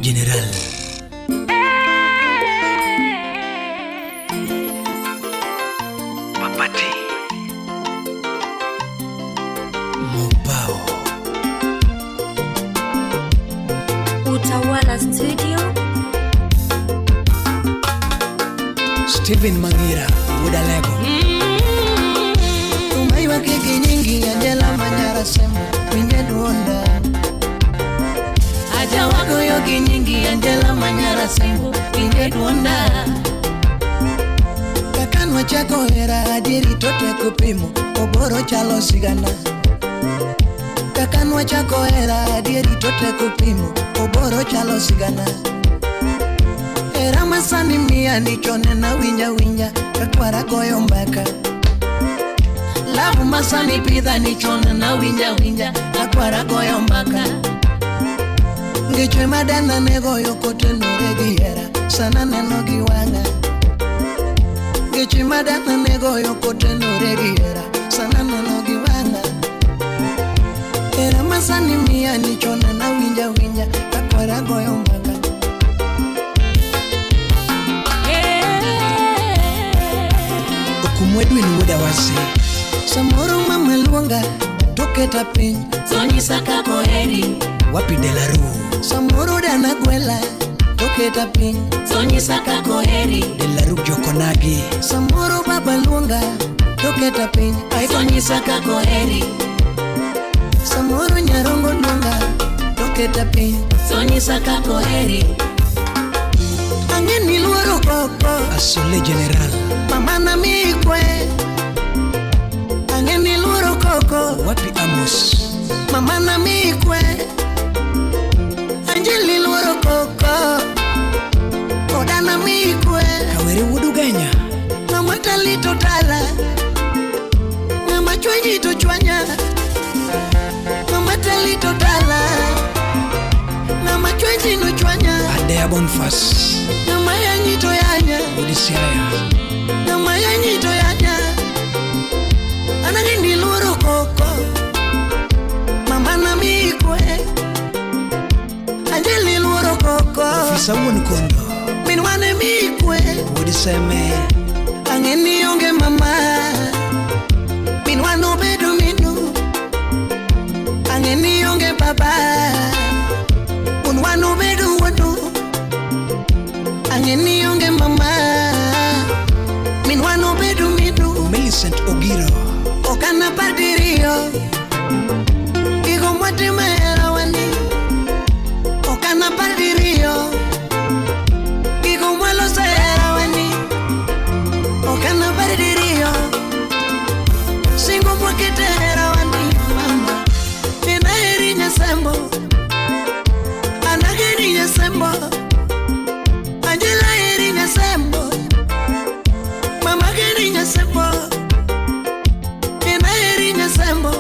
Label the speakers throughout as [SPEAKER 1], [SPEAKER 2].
[SPEAKER 1] General. Papati. Mopao.
[SPEAKER 2] Utawala Studio.
[SPEAKER 1] Stephen Mangira, Budalego.
[SPEAKER 3] Umeiwa keki nyingi Angela Manyara sema winje duonda. Aja wagoyo gi nyingi Angela Manyara sembo winje duonda. Kaka nwachako hera adieri to teko pimo oboro chalo sigana. Kaka nwachako hera adieri to teko pimo oboro chalo sigana. Hera masani miya ni chon nawinja winja kakwara goyo mbaka. Love masani pidha ni chon nawinja winja kakwara goyo mbaka. Ngeche madana ne goyo kotenore gi hera sana neno gi wang'a. Ngeche madana ne goyo kotenore gi hera sana neno gi wang'a. Hera masani miya ni chon nawinja winja kakwara goyo mbaka.
[SPEAKER 1] Okumwedwin wuod Awasi.
[SPEAKER 3] Samoro mama luonga toketa piny tonyisa kaka oheri.
[SPEAKER 1] Wapi Delaru.
[SPEAKER 3] Samoro dana gwela toketa piny tonyisa kaka oheri.
[SPEAKER 1] Delaru Jokonagi.
[SPEAKER 3] Samoro baba luonga toketa piny tonyisa kaka oheri. Samoro nyarongo luonga toketa piny tonyisa kaka oheri. Ang'e ni luoro koko
[SPEAKER 1] Asole General.
[SPEAKER 3] Mama na mikwe. Ang'e ni luoro koko
[SPEAKER 1] Wapi Amos.
[SPEAKER 3] Mama na mikwe. Anjeli luoro koko Odana mikwe.
[SPEAKER 1] Kawere wuod Ugenya.
[SPEAKER 3] Ng'ama tali to tala. Ng'ama chwanyi to chwanya. Ng'ama tali to tala. Ng'ama chwanyi no chwanya.
[SPEAKER 1] Adea Bonfas.
[SPEAKER 3] Ng'ama yanyi to yanya.
[SPEAKER 1] Wuod Siaya.
[SPEAKER 3] Ng'ama yanyi to yanya. Anang'e ni luoro koko Mama na mikwe. Anjeli luoro koko
[SPEAKER 1] Ofisa wuon Kondo.
[SPEAKER 3] Min wane mikwe.
[SPEAKER 1] Wuod Seme.
[SPEAKER 3] Ang'e ni onge mama. Min wan obedo minu. Ang'e ni onge baba. Wuon wan obedo wuonu. Ang'e ni onge mama. Min wan obedo minu.
[SPEAKER 1] Millicent Ogiro.
[SPEAKER 3] Ok anapar diriyo. Gigo mwatimo e herawani. Ok anapar diriyo. Gigo mwaloso e herawani. Ok anapar diriyo. Singo mwakete e herawani mama. Min aheri nyasembo. An ageni nyasembo. Angela aheri nyasembo. Mama ageni nyasembo. Min aheri nyasembo.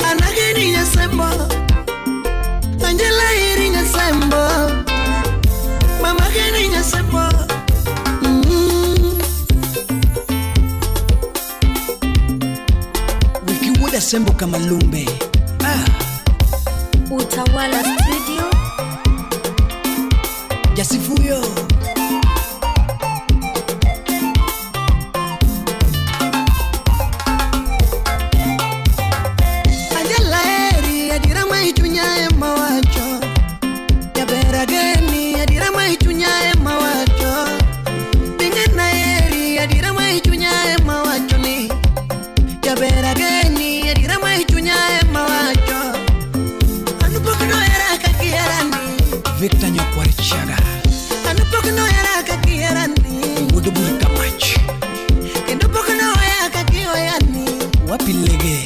[SPEAKER 3] An ageni nyasembo. Angela aheri nyasembo. Mama ageni nyasembo.
[SPEAKER 1] Wiki wuod Asembo Kamalumbe. Ah,
[SPEAKER 2] Utawala Studio.
[SPEAKER 1] Jasifuyo.
[SPEAKER 3] Angela eri adiera ma ichunya ema wacho. Jaber ageni adiera ma ichunya ema wacho. Bingena eri adiera ma ichunya ema wacho ni. Jaber ageni adiera ma ichunya ema wacho. An pok nohera kaka iherani.
[SPEAKER 1] Victor Nyakwar Chaga.
[SPEAKER 3] An pok nohera kaka iherani.
[SPEAKER 1] Wuod Bur Kamach.
[SPEAKER 3] Kendo pok nohoya kaka ihoyani.
[SPEAKER 1] Wapi Lege.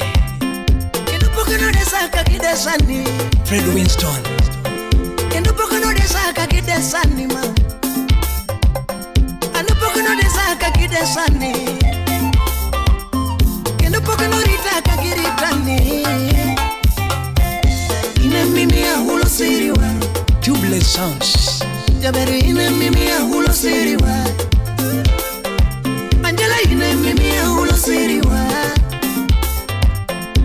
[SPEAKER 3] Kendo pok nodesa kaka idesani.
[SPEAKER 1] Fred Winston.
[SPEAKER 3] Kendo pok nodesa kaka idesani ma. An pok nodesa kaka idesani. Kendo pok norita kaka iritani. In e mimi ahulo siriwa.
[SPEAKER 1] Tubeless Sounds.
[SPEAKER 3] Jaber in e mimi ahulo siriwa. Angela in e mimi ahulo siriwa.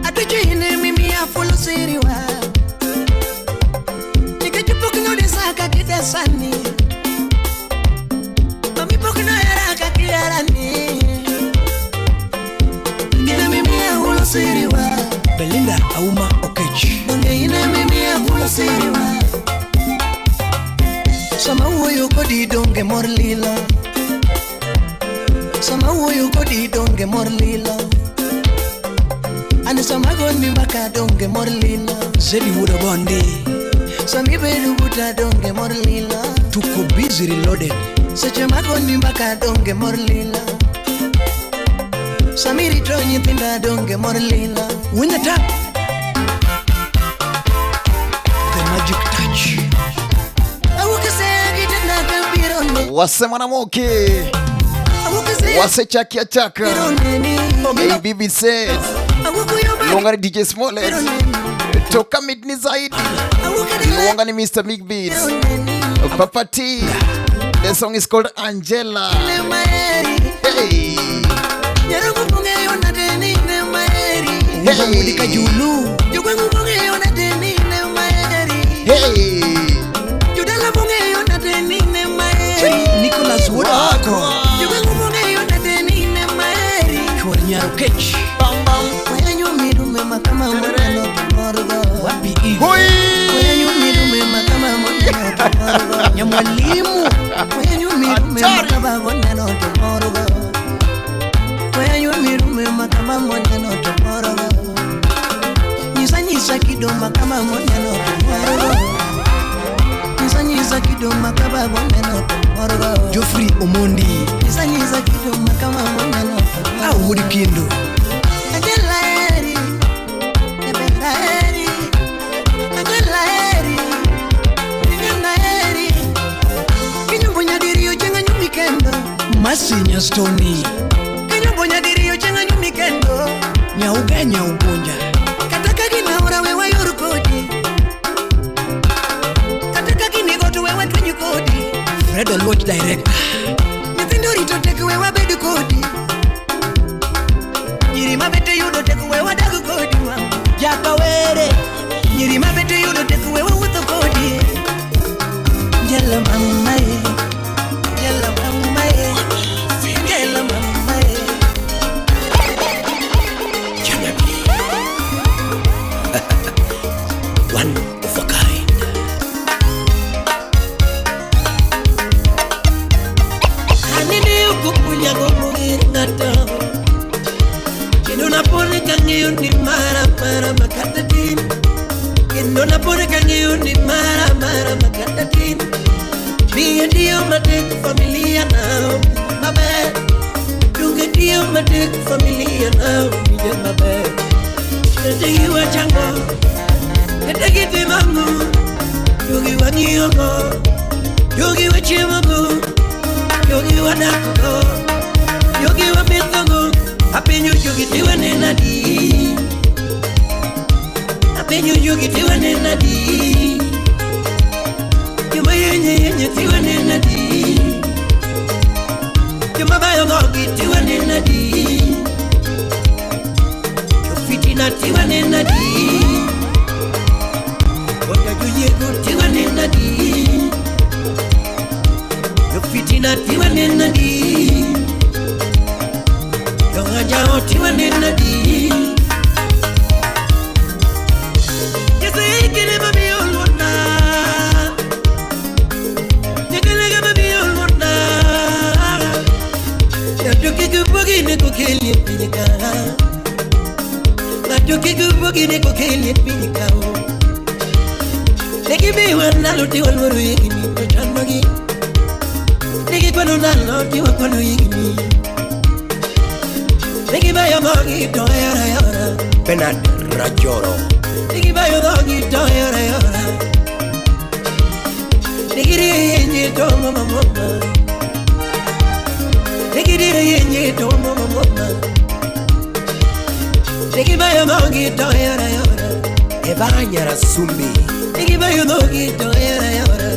[SPEAKER 3] Atucho in e mimi afulo siriwa. Nikech pok Kakidesani Mami pok nohera kakiherani Ine mimiya hulo siriwa
[SPEAKER 1] Belinda Auma Okech.
[SPEAKER 3] Donge ine mimiya hulo siriwa Sama wuoyo kodi donge mor lilo Sama wuoyo kodi donge mor lilo An sama goni mbaka donge mor lilo
[SPEAKER 1] Zedi Wuod Obondi.
[SPEAKER 3] Sama ibedo buta donge mor lilo
[SPEAKER 1] Tuko busy reloaded.
[SPEAKER 3] Seche magoni mbaka donge mor lilo Sama irito nyithinda donge mor lilo
[SPEAKER 1] Win the tap. The magic touch.
[SPEAKER 3] Awuok e seya gi tenda kabiro ne
[SPEAKER 4] Wase mwanamoke
[SPEAKER 3] Awuok e seya
[SPEAKER 4] wase chakia chaka
[SPEAKER 3] biro neni
[SPEAKER 4] Hey, BB says
[SPEAKER 3] Awuok yo ba
[SPEAKER 4] luonga ni DJ Smollett
[SPEAKER 3] biro neni
[SPEAKER 4] toka midni zaidi
[SPEAKER 3] Awuok e dala
[SPEAKER 4] luonga ni Mr. Big Beats
[SPEAKER 3] biro neni
[SPEAKER 4] Papa T. The song is called Angela.
[SPEAKER 3] Ne maeri
[SPEAKER 4] Hey.
[SPEAKER 3] Nyarongo bong'eyo nade ni ne maeri
[SPEAKER 4] Hey.
[SPEAKER 1] Wuod Kajulu.
[SPEAKER 3] Jogweng'u bong'eyo nade ni ne maeri
[SPEAKER 4] Hey.
[SPEAKER 3] Jodala bong'eyo nade ni ne maeri
[SPEAKER 1] Nicholas Wuod Ako.
[SPEAKER 3] Jogweng'u bong'eyo nade ni ne maeri
[SPEAKER 1] Chuor Nyar Okech.
[SPEAKER 4] Bam bam.
[SPEAKER 3] Wenyu midume makama moneno to morgo
[SPEAKER 1] Wapi Eve.
[SPEAKER 4] Hoi.
[SPEAKER 3] Wenyu midume makama moneno to morgo
[SPEAKER 1] Nyamwalimu.
[SPEAKER 3] Wenyu midume
[SPEAKER 4] Hatari.
[SPEAKER 3] makama moneno to morgo Wenyu midume makama moneno to morgo Nyisa nyisa kido makama moneno to morgo Nyisa nyisa kido makama moneno to morgo
[SPEAKER 1] Geoffrey Omondi.
[SPEAKER 3] Nyisa nyisa kido makama moneno to morgo
[SPEAKER 1] Au Wuod Kindo.
[SPEAKER 3] Angela eri, Ebenda eri, Angela eri, Ingenda eri. Kinyombo nyadiriyo chenga nyumi kendo,
[SPEAKER 1] Masi Nyastoni.
[SPEAKER 3] kinyombo nyadiriyo chenga nyumi kendo.
[SPEAKER 1] Nyauga Nyaugunja.
[SPEAKER 3] Kata ka ginaora we wayor kodi, kata ka ginigo to we watwenyo kodi.
[SPEAKER 1] Fred Oluoch Director.
[SPEAKER 3] Nyithindo rito tek we wabed kodi, nyiri mabete yudo tek we wadag kodi mama.
[SPEAKER 1] Jakawere.
[SPEAKER 3] Nyiri mabete yudo tek we wawuotho kodi. Jela mama e, jela mama e, jela mama e.
[SPEAKER 1] Janabi. One of a kind.
[SPEAKER 5] Anene okupunya gomogir ng'ato Kendo napone kang'eyo ni mara mara makata tin Kendo napone kang'eyo ni mara mara makata tin Miyo tiyo matek familia na maber Dunge tiyo matek familia na winjo maber Kete giwachango Kete gitimango Jogi wang'iyogo Jogi wachiemogo Jogi wadakgo Jogi wamethogo Apenjo jogi tiwanena di Apenjo jogi tiwanena di Joma yenye yenye tiwanena di Joma bayo gogi tiwanena di Jofitina tiwanena di Koda joyiego tiwanena di Jofitina tiwanena di Jong'ajao tiwanena di Jese ikene mamiyo luorna Nyekelega mamiyo luorna Ng'ato kik buogi ne kokelie piny ka Ng'ato kik buogi ne kokelie piny ka Ne gimiwa ndalo tiwaluoro higni to chandogi Ne gikwano ndalo tiwakwano higni Ne gibayo dhogi to yora yora
[SPEAKER 1] Bernard Rajoro.
[SPEAKER 5] Ne gibayo dhogi to yora yora Ne girie yenye to mama mama Ne gidire yenye to mama mama Ne gibayo dhogi to yora yora
[SPEAKER 1] Eva Nyarasumbi.
[SPEAKER 5] Ne gibayo dhogi to yora yora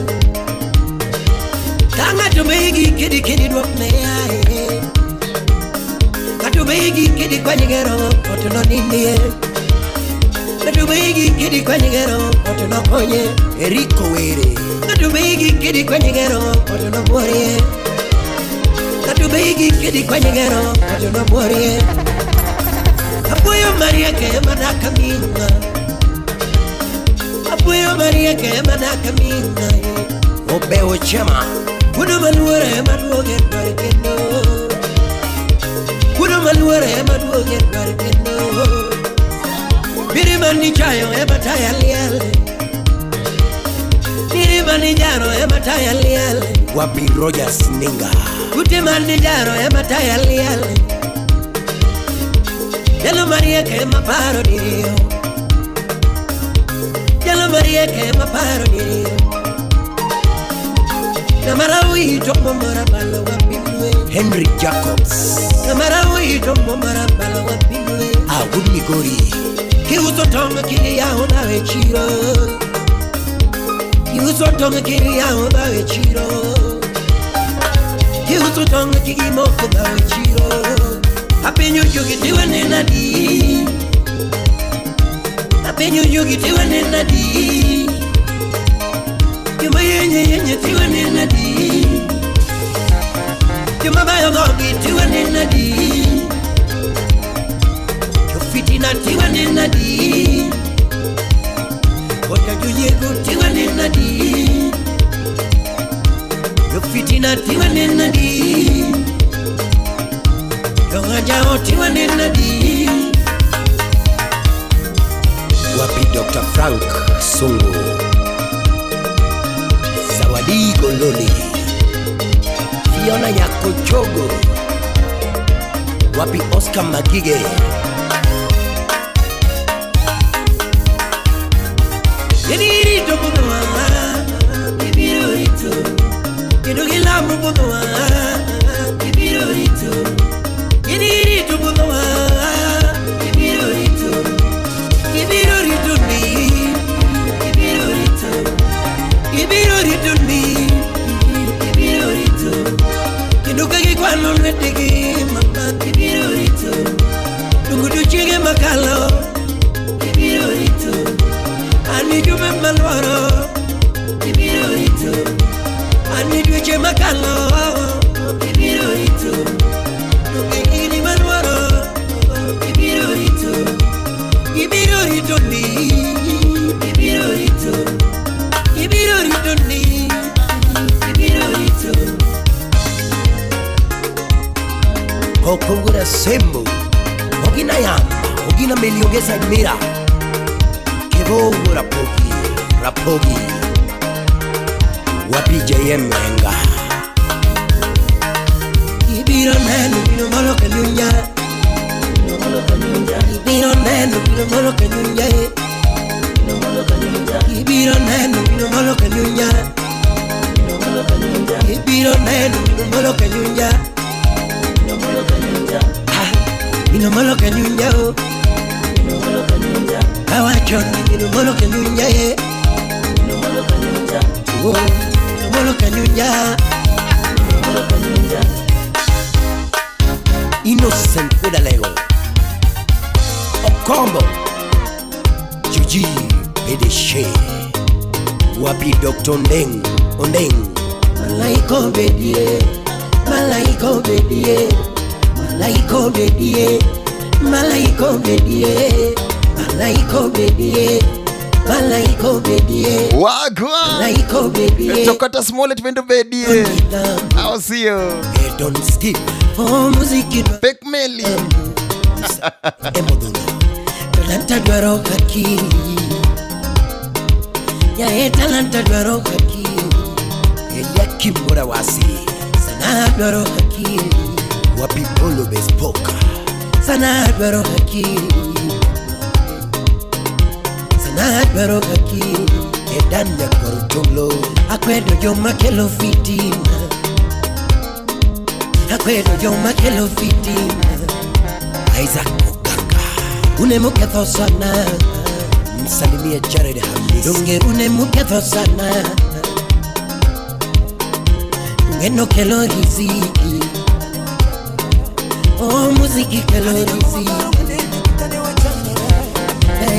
[SPEAKER 5] Ka ng'ato begi kedi kedi duok ne ae Ng'ato begi kedi kwany gero ot nonindie Ng'ato be gi kidi kwany gero ot nokonye.
[SPEAKER 1] Eriko Were.
[SPEAKER 5] Ng'ato be gi kidi kwany gero ot nobuorie. Ng'ato be gi kidi kwany gero ot nobuorie. Apuoyo marieke ema dak aming'a. Apuoyo marieke ema dak aming'a.
[SPEAKER 1] Obewo Chema.
[SPEAKER 5] Wuodo maluoro ema duoge dwar kendo. Wuodo maluoro ema duoge dwar kendo. Mirima ni chayo ema taya liel. Mirima ni jaro ema taya liel.
[SPEAKER 1] Wapi Rogers Ninga.
[SPEAKER 5] Ute man ni jaro ema taya liel. Jalo mariek ema paro diriyo. Jalo mariek ema paro diriyo. Ng'ama rawi to momora malo wapimwe.
[SPEAKER 1] Henry Jacobs.
[SPEAKER 5] Ng'ama rawi to momora malo wapimwe.
[SPEAKER 1] Awud Migori.
[SPEAKER 5] Kiuso tong' kik yaw dhaw e chiro. Kiuso tong' kik yaw dhaw e chiro. Kiuso tong' kik imok dhaw e chiro. Apenjo jogi tiwane nadi. Apenjo jogi tiwane nadi. Joma yenye yenye tiwane nadi. Joma bayo dhogi tiwane nadi. Jofitina tiwane nadi. Koda joyego tiwane nadi. Jofitina tiwane nadi. Jong'ajao tiwane nadi.
[SPEAKER 1] Wapi Dr. Frank Sungu. Zawadi Gololi. Fiona Nyakochogo. Wapi Oscar Magige.
[SPEAKER 5] Irito budwa, ibiro rito. Kendo gilamo budwa, ibiro rito. Irito budwa, ibiro rito. Ibiro rito ni, ibiro rito. Ibiro rito ni, ibiro rito. Kendo ka gikwano lwetegi, mama, ibiro rito. Dongo odiochienge makalo, ibiro rito. Ani jumbe maluoro, ibiro rito. Ani dweche makalo, ibiro rito. Donge higni maluoro, ibiro rito. Ibiro rito ni, ibiro rito. Ibiro rito ni, ibiro rito.
[SPEAKER 1] Kokongura Sembo. Ogina Yamba. Ogina Meliongeza Mira. Kebogo Rapogi. Rapogi. Wapi JM Henga.
[SPEAKER 5] Ibiro neno biro molo kanyunya. Ibiro neno biro molo kanyunya. Ibiro neno biro molo kanyunya. Ibiro neno biro molo kanyunya. Ah, biro molo kanyunya oh. Awacho ni biro molo kanyunya eh. Oh, biro molo kanyunya.
[SPEAKER 1] Innocent Udalego. Okombo. Juji Pedeshe. Wapi Dr. Ondeng. Ondeng.
[SPEAKER 5] Malaika obedie, malaika obedie, malaika obedie, malaika obedie, malaika obedie, malaika obedie,
[SPEAKER 4] Wagwan.
[SPEAKER 5] malaika obedie.
[SPEAKER 4] Tokota Smollett vendo bedie. Au sio?
[SPEAKER 1] Edon Steve.
[SPEAKER 5] Oh, muziki dwa
[SPEAKER 4] Fake Meli.
[SPEAKER 1] Emodhuno.
[SPEAKER 5] talanta dwaro haki. Yae talanta dwaro haki.
[SPEAKER 1] Eliakim Morawasi.
[SPEAKER 5] Sanaa dwaro haki.
[SPEAKER 1] Wapi Polo Bespoka.
[SPEAKER 5] Sanaa dwaro haki. Sanaa dwaro haki.
[SPEAKER 1] Edan Nyakorutonglo.
[SPEAKER 5] Akwedo joma kelo fitina. Akwedo joma kelo fitina.
[SPEAKER 1] Isaac Okanga.
[SPEAKER 5] Une muketho sana.
[SPEAKER 1] Msalimie Jared Hamisi.
[SPEAKER 5] Donge une muketho sana. Ngeno kelo riziki. Oh, muziki kelo riziki.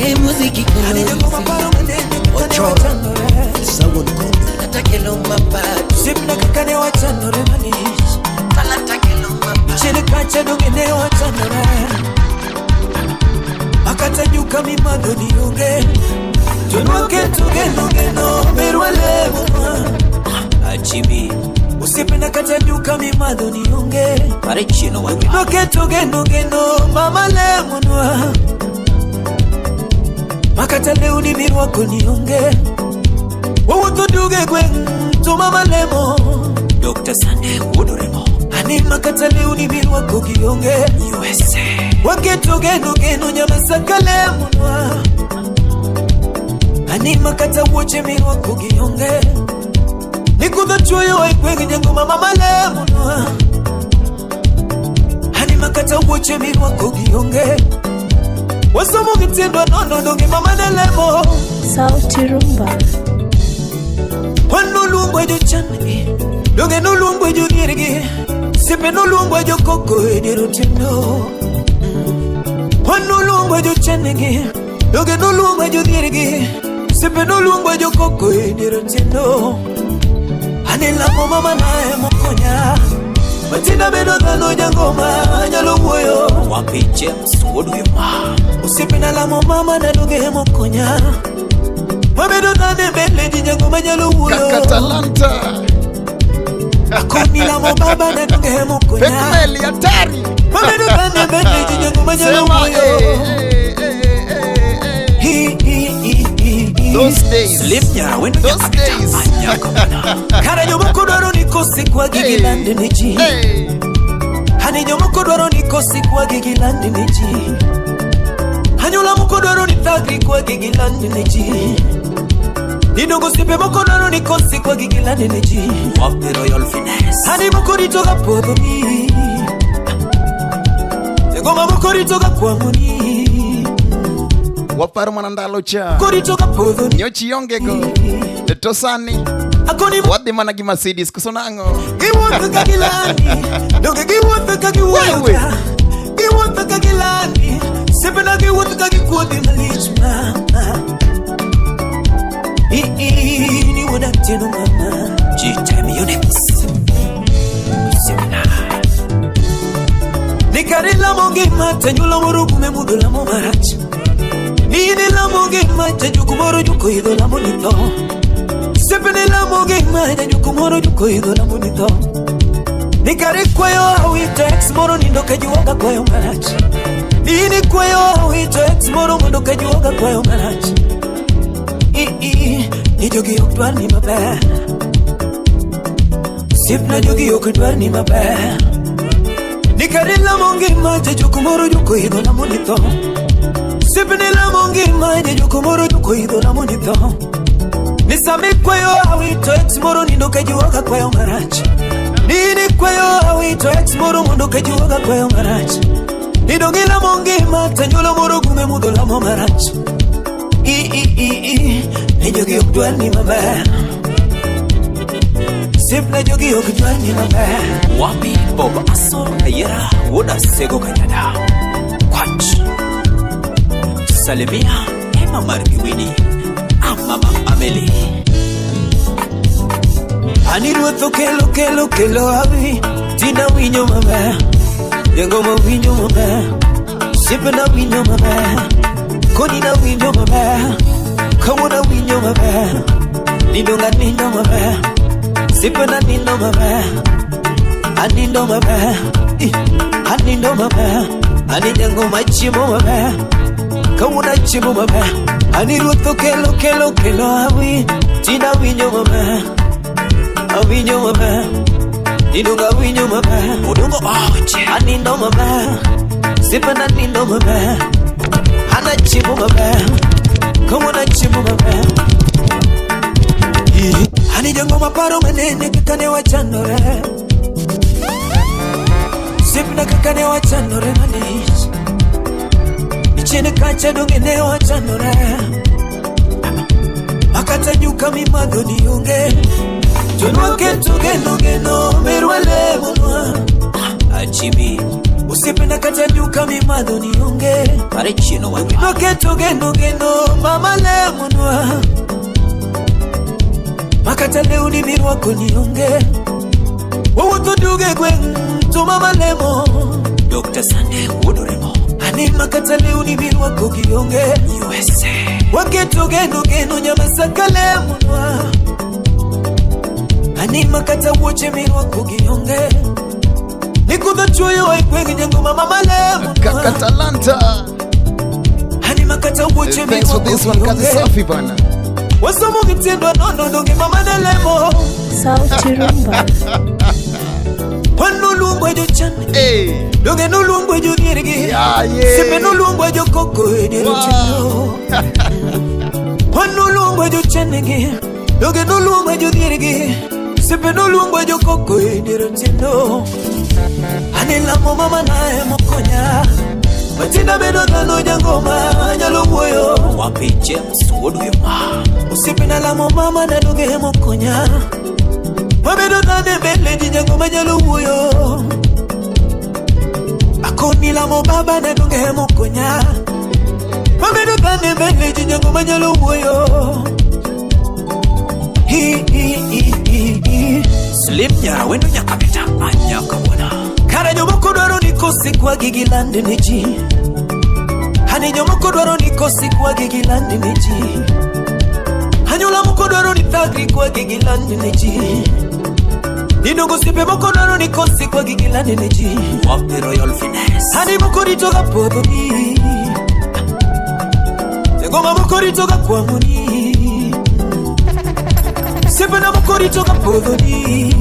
[SPEAKER 5] E muziki kelo
[SPEAKER 1] Ochoro Sawon Kondo
[SPEAKER 5] Talanta kelo mapato.
[SPEAKER 3] Simna kaka ne wachandore malich.
[SPEAKER 5] Talanta kelo mapato.
[SPEAKER 3] Chini kacha donge ne wachandore. Makata nyuka mimadho nionge. Tunwaketo geno geno merwa lemonwa. Achimi. Usipenda kata nyuka mimadho nionge.
[SPEAKER 6] Pare chino wanywa.
[SPEAKER 3] Nwaketo geno geno mama lemonwa. Makata lewni mirwako nionge. Wawuotho duge gweng' to mama lemo.
[SPEAKER 6] Dr. Sande Wodoremo.
[SPEAKER 3] Ani makata lewni mirwako gionge.
[SPEAKER 6] USA.
[SPEAKER 3] Waketo geno geno nyamasaka lemonwa. Ani makata wuoche mirwako gionge. Nikudho chuoyo e gweng' nyangoma mama lemonwa. Ani makata wuoche mirwako gionge. Wasomo gi tiendwa nono donge mama ne lemo.
[SPEAKER 2] Sauti Rumba.
[SPEAKER 3] Wan noluongwa jochan donge noluongwa jodhiergi sepe noluongwa jokoko e dier otieno. Wan noluongwa jochan gi donge noluongwa jodhiergi sepe noluongwa jokoko e dier otieno. Ane lamo mama nae mokonya matinda bedo dhano jangoma anyalo wuoyo.
[SPEAKER 6] Wapi James Woduyuma.
[SPEAKER 3] Osiepena lamo mama na donge mokonya wabedo dhano e mbele ji jangoma nyalo wuoyo.
[SPEAKER 4] Kaka Talanta.
[SPEAKER 3] Akoni lamo baba na donge mokonya
[SPEAKER 4] Pekmeli hatari.
[SPEAKER 3] wabedo dhano e mbele ji jangoma nyalo
[SPEAKER 4] Sema
[SPEAKER 3] wuoyo.
[SPEAKER 4] eh, eh, eh, eh, eh.
[SPEAKER 3] Hi, hi, hi, hi, hi.
[SPEAKER 4] Those days.
[SPEAKER 6] Slim Nyara wendo
[SPEAKER 4] Those days.
[SPEAKER 3] Kare jomoko dwaro ni kosikwa gi
[SPEAKER 4] Hey.
[SPEAKER 3] gilandi ne ji.
[SPEAKER 4] Hey.
[SPEAKER 3] Hani jomoko dwaro ni kosikwa gi gilandi ne ji. Anyuola moko dwaro ni thagri kwa gi gilandi ne ji. Nidongo osiepe moko dwaro ni kosikwa gi gilandi ne ji.
[SPEAKER 6] Wapi Royal Finesse.
[SPEAKER 3] Hani moko ritoga puodhoni. Ngoma moko ritoga kwang'oni.
[SPEAKER 4] Waparo mana ndalo cha.
[SPEAKER 3] Moko ritoga puodhoni.
[SPEAKER 4] Nyochi onge go. To sani
[SPEAKER 3] Akoni
[SPEAKER 4] wadhi mana gi Mercedes koso nang'o?
[SPEAKER 3] Giwuotho ka gilandi, donge giwuotho ka giwuoyo
[SPEAKER 4] Wewe.
[SPEAKER 3] ka. Giwuotho ka gilandi, sepena giwuotho ka gikuodhi malich mama. Ii, ni wuod Atieno mama.
[SPEAKER 6] G-Time Unix. Semina.
[SPEAKER 3] Ni kare lamo ngima tanyuola moro gume mudho lamo marach. Ni lamo ngima jajuku moro juko idho lamo ni tho. Sepene lamo ngima jajuku moro juko idho lamo ni tho. Ni kare kwayo awito ex moro nindo ka juoga kwayo marach. Ni kwayo awito ex moro mondo ka juoga kwayo marach. I ni jogi ok dwar ni maber. Osiepna jogi ok dwar ni maber. Ni kare lamo ngima jajuku moro juko idho lamo ni tho. Osiepne lamo ngima jajuku moro juko idho lamo ni tho. Ni sami kwayo awito ex moro nindo ka juoga kwayo marach. Nini kwayo awito ex moro mondo ka juoga kwayo marach. Nidongi lamo ngima tanyuolo moro gume mudho lamo marach. I i i i ni jogi ok dwar ni maber. Osiepna jogi ok dwar ni maber.
[SPEAKER 6] Wapi Bob Aso Kayera Woda Sego Kanyada. Kwach. Salimia Emma Margiwini. Amama Ameli.
[SPEAKER 3] Ani ruoth okelo kelo kelo hawi tinda winjo maber. Jangoma winjo maber. Osiepena winjo maber. Koni na winjo maber. Kawuono winjo maber. Nindo ga nindo maber. Osiepena nindo maber. Anindo maber. Ih, Anindo maber. Ani jangoma chiemo maber. Kawuono achiemo maber. Ani ruoth okelo kelo kelo hawi tinda winjo maber. Awinjo maber. Nindo ga winjo maber.
[SPEAKER 6] Odongo Oche.
[SPEAKER 3] Anindo maber. Osiepena nindo maber. An achiemo maber. Kawuono achiemo maber. Ih, Ani jangoma paro manene kaka ne wachandore. Osiepna kaka ne wachandore malich. Chien kacha donge ne wachandore. Makata nyuka mimadho ni onge. To nwaketo geno geno merwa lemonwa.
[SPEAKER 6] Achimi.
[SPEAKER 5] Osiepena kata duka mimadho ni onge.
[SPEAKER 6] Pare chieno wa.
[SPEAKER 5] Noketo geno geno mama lemonwa. Makata lewni mirwako ni onge. Wawuotho duge gweng' to mama lemo.
[SPEAKER 6] Dr. Sande Wodoremo.
[SPEAKER 5] Ani makata lewni mirwako gionge.
[SPEAKER 6] USA.
[SPEAKER 5] Waketo geno geno nyamasaka lemonwa. Ani makata wuoche mirwako gionge. Nikudho chuoyo e gweng' nyango mama lemonwa.
[SPEAKER 4] Kaka Talanta.
[SPEAKER 5] Ani makata wuoche
[SPEAKER 4] Thanks for
[SPEAKER 5] mirwako
[SPEAKER 4] this one. Kazi
[SPEAKER 5] gionge.
[SPEAKER 4] safi bana.
[SPEAKER 5] Wasomo gitiendo nono donge mama ne lemo.
[SPEAKER 7] Sauti Rumba.
[SPEAKER 5] Wan noluongwa jochan.
[SPEAKER 4] Hey.
[SPEAKER 5] Donge noluongwa jodhiergi.
[SPEAKER 4] Yeah, yeah.
[SPEAKER 5] Sepe noluongwa jokoko e dier
[SPEAKER 4] Wow.
[SPEAKER 5] otieno. Wan noluongwa jochan-gi. Donge noluongwa jodhiergi. Sepe noluongwa jokoko e dier otieno. Ane lamo mama nae mokonya. Matinda bedo dhano jangoma anyalo wuoyo.
[SPEAKER 6] Wapi James Woduyoma.
[SPEAKER 5] Osiepena lamo mama na donge mokonya. Wabedo dhano e mbele ji jangoma nyalo wuoyo. Akoni lamo baba na donge mokonya. Wabedo dhano e mbele ji jangoma nyalo wuoyo. Hi, hi, hi, hi, hi.
[SPEAKER 6] Slim Nyara wendo nyakabeta. Anyaka bwana.
[SPEAKER 5] Kara jomoko dwaro ni kosikwa gi giland ne ji. Hani jomoko dwaro ni kosikwa gi giland ne ji. Anyuola moko dwaro ni thagri kwa gi giland ne ji. Nidongo osiepe moko dwaro ni kosikwa gi giland ne ji.
[SPEAKER 6] Wapi Royal Finesse.
[SPEAKER 5] Hani moko rito ga podho ni. Ngoma moko rito ga kwamo ni. Osiepe na moko rito ga podho ni.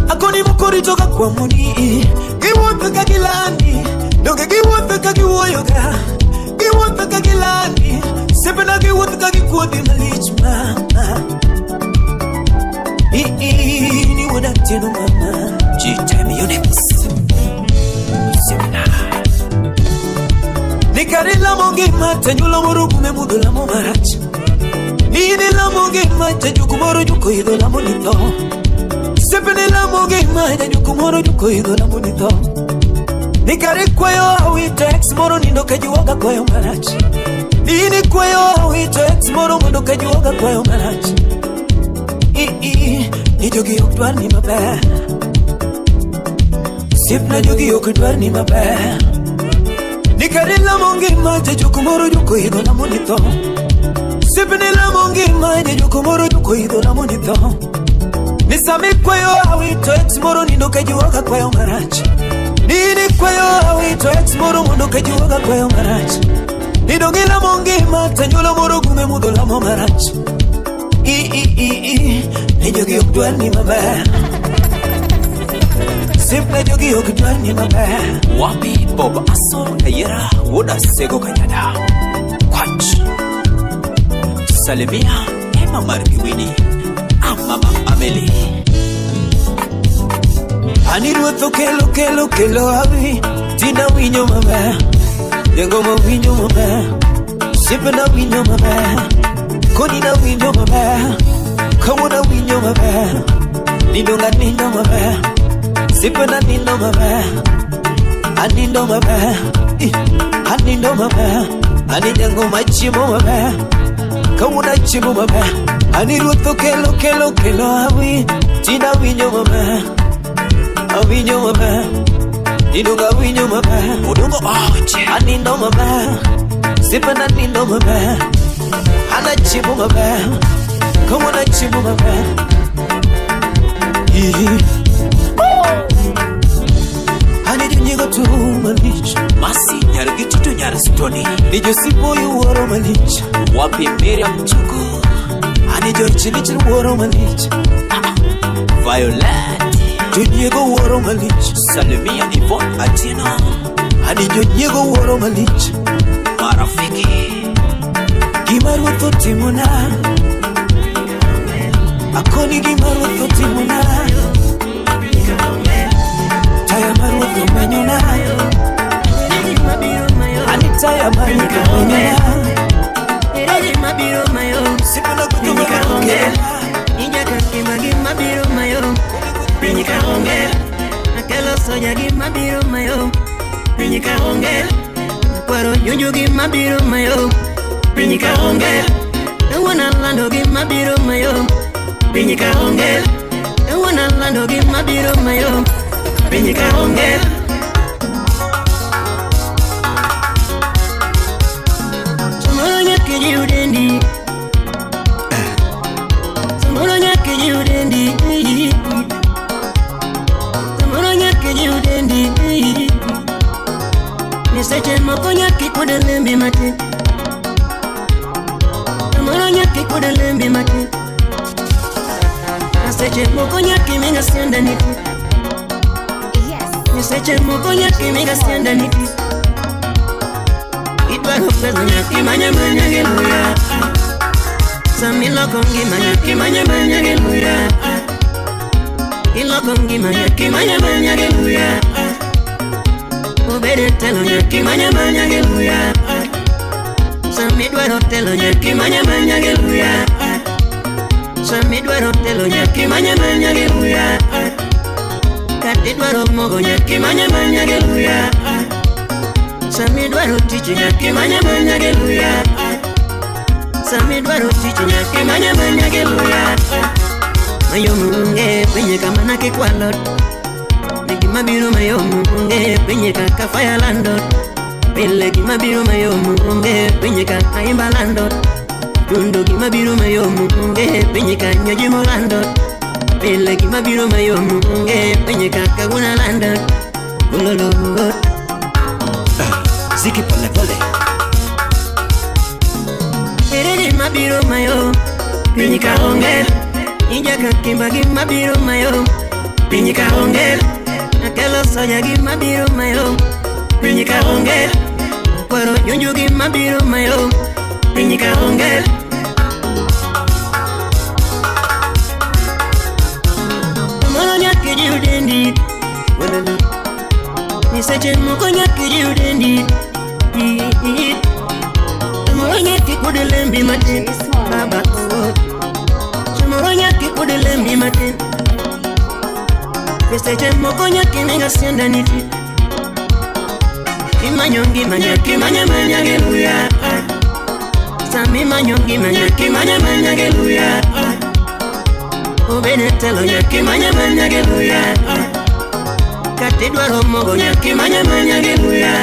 [SPEAKER 5] Akoni moko rito ga kwamo ni. Giwuotho ka gilandi. Donge giwuotho ka giwuoyo ga. Giwuotho ka gilandi. Osiepe na giwuotho ka gikuodhi malich mama. I ni wuoda Atieno mama.
[SPEAKER 6] G-Time Unix. Semina.
[SPEAKER 5] Nikare lamo ngima tanyuolo moro gume mudho lamo marach. Nini lamo ngima jajuku moro juko idho lamo ni tho. Sepene lamo ngima jajuku moro juko idho lamo ni tho. Nikare kwayo awito ex moro nindo kajuoga kwayo marach. Nini kwayo awito ex moro mondo kajuoga kwayo marach. I ni jogi ok dwar ni maber. Siepna jogi ok dwar ni maber. Nikare lamo ngima jajuku moro juko idho lamo ni tho. Sepene lamo ngima jajuku moro juko idho lamo ni tho. Nisami kwayo awito ex moro nindo kajuoga kwayo marach. Nini kwayo awito ex moro mondo kajuoga kwayo marach. Nidonge lamo ngima tanyuolo moro gume mudho lamo marach. I ni jogi ok dwar ni maber. Siepna jogi ok dwar ni maber.
[SPEAKER 6] Wapi Bob Aso Kayera Woda Sego Kanyada. Kwach. Salimia Emma Margiwini. Amama Ameli.
[SPEAKER 5] Ani ruoth okelo kelo kelo hawi Tina winjo maber Jangoma winjo maber Osiepena winjo maber Koni na winjo maber Kawuono winjo maber Nindo nindo maber Osiepena nindo maber Anindo maber Anindo maber Ani jangoma chiemo maber Kawuono achiemo maber Ani ruoth okelo kelo kelo hawi Tina winjo maber Awinjo maber Nindo awinjo maber
[SPEAKER 6] Odongo Oche.
[SPEAKER 5] Anindo maber Sipana nindo maber Ana chiemo maber Kawuono achiemo maber Ihi. Ani jonyiego tu malich
[SPEAKER 6] Masi Nyargitutu Nyarstoni.
[SPEAKER 5] Ni josipoyo wuoro malich
[SPEAKER 6] Wapi Miriam Chuku.
[SPEAKER 5] Ani jochilich wuoro malich
[SPEAKER 6] Violet.
[SPEAKER 5] Jonyiego wuoro malich
[SPEAKER 6] Salimia Yvonne Atieno.
[SPEAKER 5] Ani jonyiego wuoro malich
[SPEAKER 6] Marafiki.
[SPEAKER 5] Gima ruoth otimona Akoni gima ruoth otimona Taya mar ruoth omenyona Ani taya mar ruoth omenyona Sipena kutu Akelo soja gi mabiro mayom, piny ka onge. Kwaro juju gi mabiro mayom, piny ka onge. Kawuono alando gi mabiro mayom, piny ka onge. Kawuono alando gi mabiro mayom, piny ka onge. Samoro nyaka ijiw dendi, samoro nyaka ijiw dendi, samoro nyaka ijiw dendi. Ni seche moko nyaka ikud lembi matin, samoro nyaka ikud lembi matin. Na seche moko nyaka imiga sianda niti,
[SPEAKER 2] Yes.
[SPEAKER 5] ni seche moko nyaka imiga sianda niti. Idwaro pesa nyaka imanya manya gi luya. Samiloko ngima nyaka imanya manya gi luya. Iloko ngima nyaka imanya manya gi luya. Obede telo nyaka imanya manya gi luya. Samidwaro telo nyaka imanya manya gi luya. Samidwaro telo nyaka imanya manya gi luya. Kata idwaro mogo nyaka imanya manya gi luya. Samidwaro tich nyaka imanya manya gi luya. Samidwaro tich nyaka imanya manya gi luya. Mayom onge pinye kama nakikwalo. Ni gima biro mayom onge pinye kaka fire lando. Pile gima biro mayom onge pinye kaka imba lando. Dundo gima biro mayom onge pinye ka nyoji molando. Pile gima biro mayom onge pinye kaka guna lando. Ulolo.
[SPEAKER 1] Ziki pole pole.
[SPEAKER 5] Ere gima biro mayom, piny ka onge. Ijaka kimba gima biro mayom, piny ka onge. Akelo soja gima biro mayom, piny ka onge. Kwaro junju gima biro mayom, piny ka onge. Samoro nyaka ijiw dendi, welele. Ni seche moko nyaka ijiw dendi. Samoro nyaka ikud lembi matin, baba oh. Samoro nyaka ikud lembi matin. Ni seche moko nyaka imiga sianda niti. Imanyo ngima nyaka imanya manya gi luya. Sama imanyo ngima nyaka imanya manya gi luya. Obede telo nyaka imanya manya gi luya. Kata idwaro mogo nyaka imanya manya gi luya.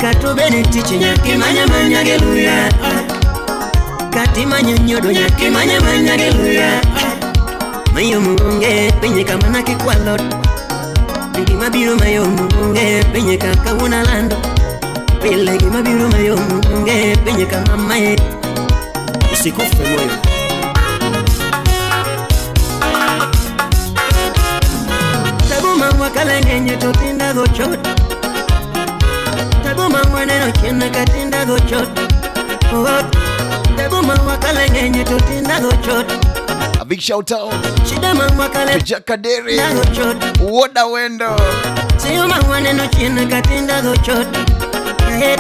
[SPEAKER 5] Kata obede tich nyaka imanya manya gi luya. Kata imanyo nyodo nyaka imanya manya gi luya. Mayom onge pinye kama nakikwalo. Gima biro mayom onge pinye kaka wuon alando. Pile gima biro mayom onge pinye kama mae.
[SPEAKER 1] Usikufe moyo.
[SPEAKER 5] Taguma wakaleng'enye to tindago chot. Taguma waneno chien ka tindago chot. Oh, taguma wakaleng'enye to tindago chot.
[SPEAKER 4] A big shout out
[SPEAKER 5] Shida ma wakale
[SPEAKER 4] to Jakaderi
[SPEAKER 5] tindago chot.
[SPEAKER 4] Woda Wendo.
[SPEAKER 5] Siyo ma waneno chien ka tindago chot. Eh,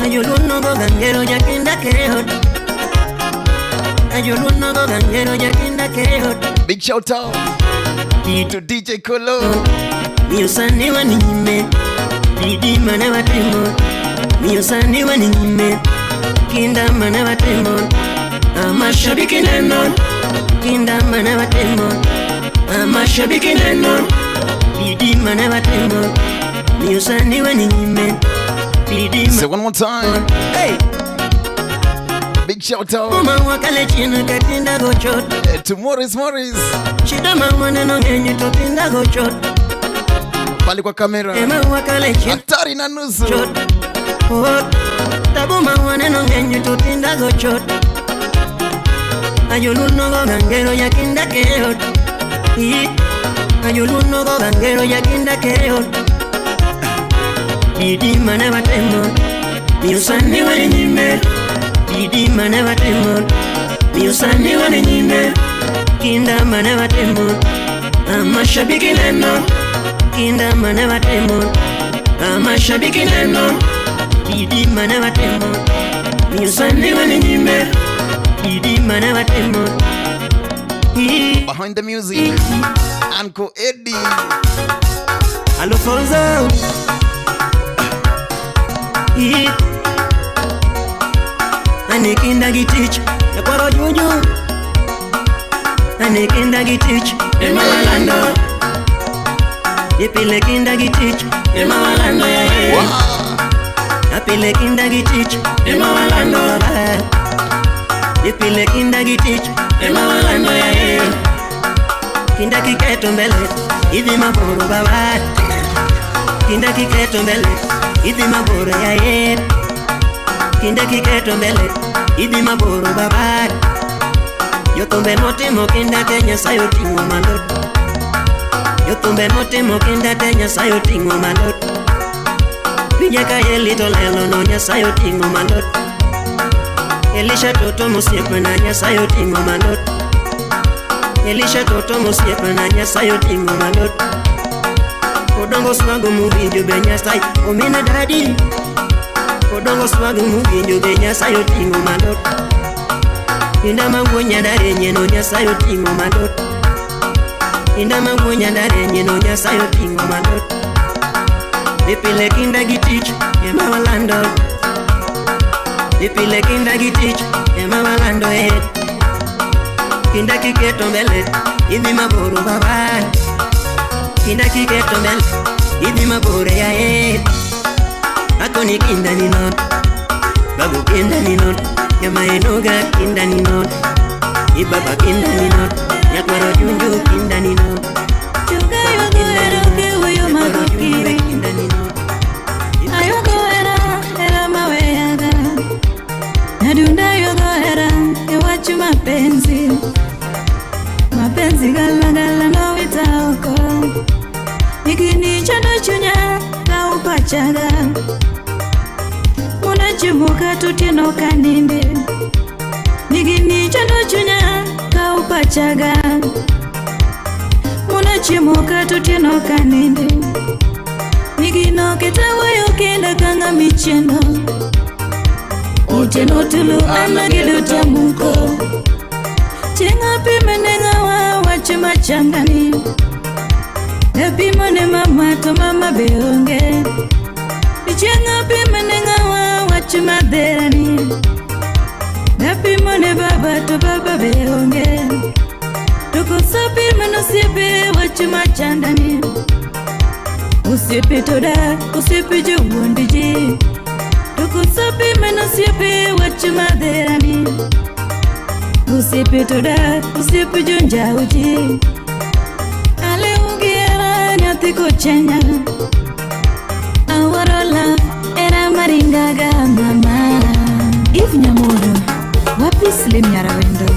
[SPEAKER 5] Ayoluno go gangero jakinda keot. Ayoluno go gangero jakinda keot.
[SPEAKER 4] Big shout out to DJ Kolo.
[SPEAKER 5] Miyo sani wan nyime, bidii mane watimo. Miyo sani wan nyime, kinda mane watimo. Mashabiki neno, kinda mane watimo. Mashabiki neno, bidii mane watimo. Miyo sani wan nyime, bidii
[SPEAKER 4] Say one more time.
[SPEAKER 5] Hey!
[SPEAKER 4] Big shout out
[SPEAKER 5] Uma wakale chien katinda go chot.
[SPEAKER 4] To Morris Morris.
[SPEAKER 5] Shida ma waneno ng'eny to tinda go chot.
[SPEAKER 4] Pale kwa kamera.
[SPEAKER 5] Ema wakale chien
[SPEAKER 4] Hatari na nusu.
[SPEAKER 5] chot. Oh, tabu ma waneno ng'eny to tinda go chot. Ayoluno go gangero yakinda keot. Ayoluno go gangero yakinda keot. Bidii mane watimo, miyo sani wan nyime. Bidii mane watimo, miyo sani wan nyime. Kinda mane watimo, mashabiki neno. Kinda mane watimo, mashabiki neno. Bidii mane watimo, miyo sani wan nyime. Bidii mane watimo.
[SPEAKER 4] Behind the music, Uncle Eddie.
[SPEAKER 1] Alfonso. Anikinda gitich Nakwaro juju. Anikinda gitich Ema walando. Ipile kinda gitich Ema walando ya ye. Apile kinda gitich Ema walando. Ipile kinda gitich Ema walando ya ye. Kinda kiketo mbele idhi maboro baba. Kinda kiketo mbele idhi maboro ya ye. Kinda kiketo mbele idhi maboro baba. Jothumbe motimo kinda te Nyasaye oting'o malo. Jothumbe motimo kinda te Nyasaye oting'o malo. Pinye ka Eli to lelo no Nyasaye oting'o malo. Elisha toto mosiepna Nyasaye oting'o malo. Elisha toto mosiepna Nyasaye oting'o malo. Odongo swago muwinjo be Nyasaye omina dadi. Odongo swago muwinjo be Nyasaye oting'o malo. Inda mawuo nyadare nyeno Nyasaye oting'o malo. Inda mawuo nyadare nyeno Nyasaye oting'o malo. Ipile kinda gi tich ema walando. Ipile kinda gi tich ema walando e. Kinda kiketo mbele idhi maboro baba. Kinda kiketo mbele idhi maboro ya e. Akoni kinda ni not, babu kinda ni not, nyama enoga kinda ni not, ibaba kinda ni not, nyakwaro junju kinda ni not.
[SPEAKER 8] Mapenzi, mapenzi gala gala no witaoko. Ikini chando chunya ka upachaga. Unachimuka tutieno kaninde. Ikini chando chunya ka upachaga. Unachimuka tutieno kaninde. Ikino ketawayo kenda kanga micheno. Uteno tulu anagedo tamuko. Chenga pime nenga wa wache machangani. Epimo ne mama to mama beonge. Chenga pime nenga wa wache maderani. Epimo ne baba to baba beonge. Tukosa pime no sipe wache machandani. Usipe toda usipe juwondiji. Tukosa pime no sipe wache maderani. Usipe toda usipe junja uji. Ale ugiera nyathi kochenya. Aworola era maringaga mama. If Nyamoro wapi Slim Nyarawendo.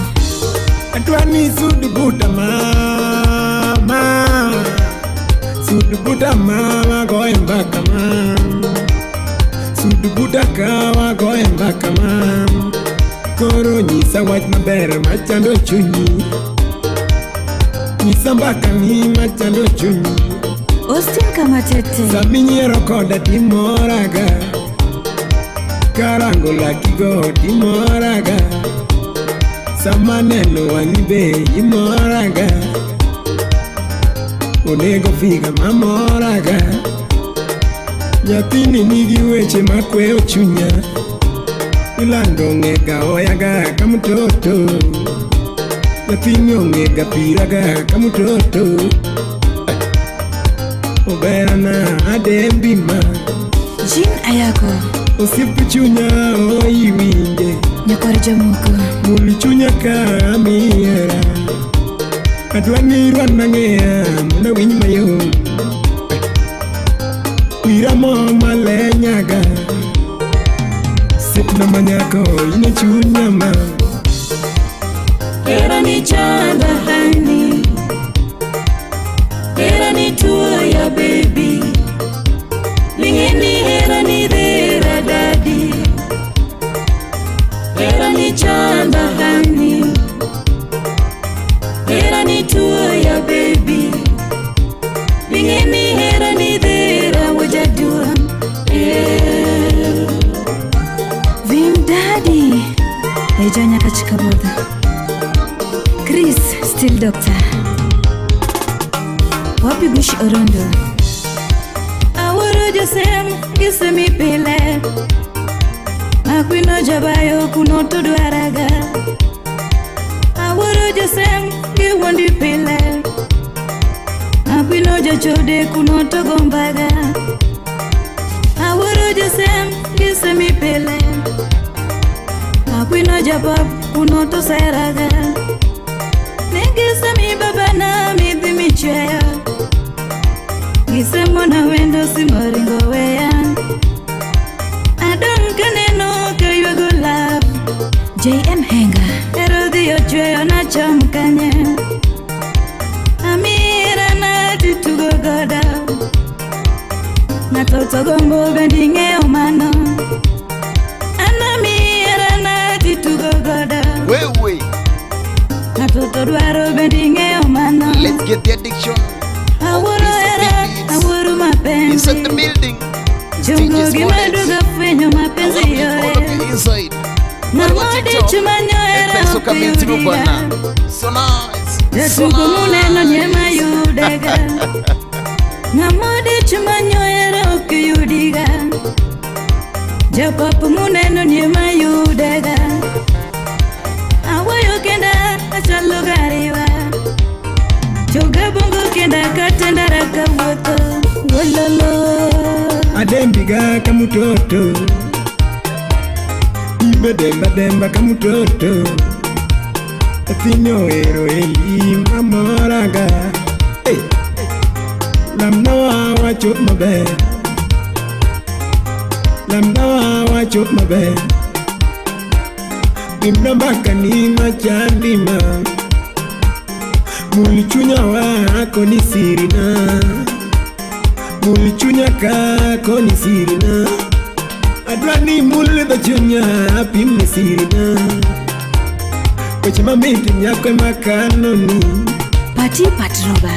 [SPEAKER 9] Atwani sud buta mama. Sud buta mama goe mbaka mama. Sud buta kawa goe mbaka mama. Koro nyisa wach maber machando chunyi. Nyisa mbaka ni machando chunyi.
[SPEAKER 8] Austin Kamatete.
[SPEAKER 9] Saminyiero koda timoraga. Karango lakigo timoraga. Sama neno wang'i be imoraga. Onego figa mamoraga. Nyathini nigi weche makweyo chunya. Ilando ong'ega oyaga ka mtoto. Nyathini ong'ega piraga ka mtoto. Oberana adembi ma.
[SPEAKER 8] Jean Ayako.
[SPEAKER 9] Osiep chunya oiwinje.
[SPEAKER 8] Nyakwar jomoko.
[SPEAKER 9] Mul chunya ka miera. Adwa ni irwana ng'eya mondo awinj mayom. Wira mo malenyaga. Sipna manyako ine chunya ma.
[SPEAKER 8] Era ni chanda hani. Era ni tuo ya baby. Lingeni era ni dhera daddy. Era ni chanda hani. Era ni tuo ya baby. Lingeni era ni dhera wajadua. Vim daddy. Ejonya kachika boda. Chris Still Doctor. Wapi Bush Orondo. Awuoro josem gisemi pile. Akwino jabayo kuno to dwaraga. Awuoro josem giwuondi pile. Akwino jachode kuno to gombaga. Awuoro josem gisemi pile. Akwino japap kuno to seraga. Negisemi babana midhi michweyo. Gisemona wendo simoringo weya. Adong' kaneno kaywago love.
[SPEAKER 2] JM Henga.
[SPEAKER 8] Ero dhi ochweyo nachom kanye. Amira na titugo godo. Ng'ato to gombo bende ing'eyo mano. An amira na titugo godo.
[SPEAKER 4] Wewe.
[SPEAKER 8] Ng'ato to dwaro bende ing'eyo mano.
[SPEAKER 4] Let's get the addiction.
[SPEAKER 8] Awuoro hera, awuoro mapenzi.
[SPEAKER 4] Inside the building.
[SPEAKER 8] Chungu gimaduogo fwenyo mapenzi yore.
[SPEAKER 4] Inside.
[SPEAKER 8] Ng'amodich manyo hera
[SPEAKER 4] Peso
[SPEAKER 8] ok
[SPEAKER 4] coming through
[SPEAKER 8] yudiga.
[SPEAKER 4] bana. So nice. So
[SPEAKER 8] Jatugo muneno
[SPEAKER 4] nice.
[SPEAKER 8] nyema yudega. Ng'amodich manyo hera ok yudiga. Japap muneno nyema yudega. Awuoyo kenda achalo gariwa. Joga bongo kenda kata ndara kawuotho. Wololo.
[SPEAKER 9] Adembiga kamutoto Ibedemba demba kamutoto Nyathini ohero eli mamoraga hey. Lamna wacho maber Lamna wacho maber Pimna mbaka ni machandima Mul chunya wako ni sirina Mul chunya kako ni sirina Adwa ni mul dho chunya apim ni sirina Weche mamit nyako ema kanoni
[SPEAKER 2] Pati Patroba.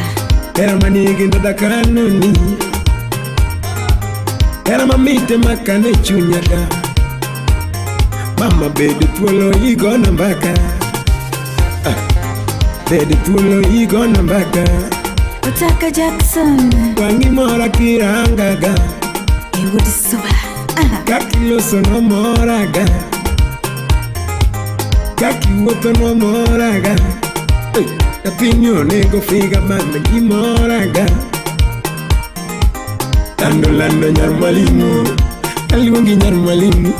[SPEAKER 9] Hera manigi ndhadha kanoni Hera mamit ema kano e chunya ga Mama bed thuolo igona mbaka Ah, Bed thuolo igona mbaka
[SPEAKER 8] Otaka Jackson.
[SPEAKER 9] Wang'i mora kirangaga
[SPEAKER 8] Ewood Suba.
[SPEAKER 9] Kakiloso nomoraga Kakiwuotho nomoraga Hey, Nyathini onego figa mama gimoraga Lando lando nyar mwalimu Aluongi nyar mwalimu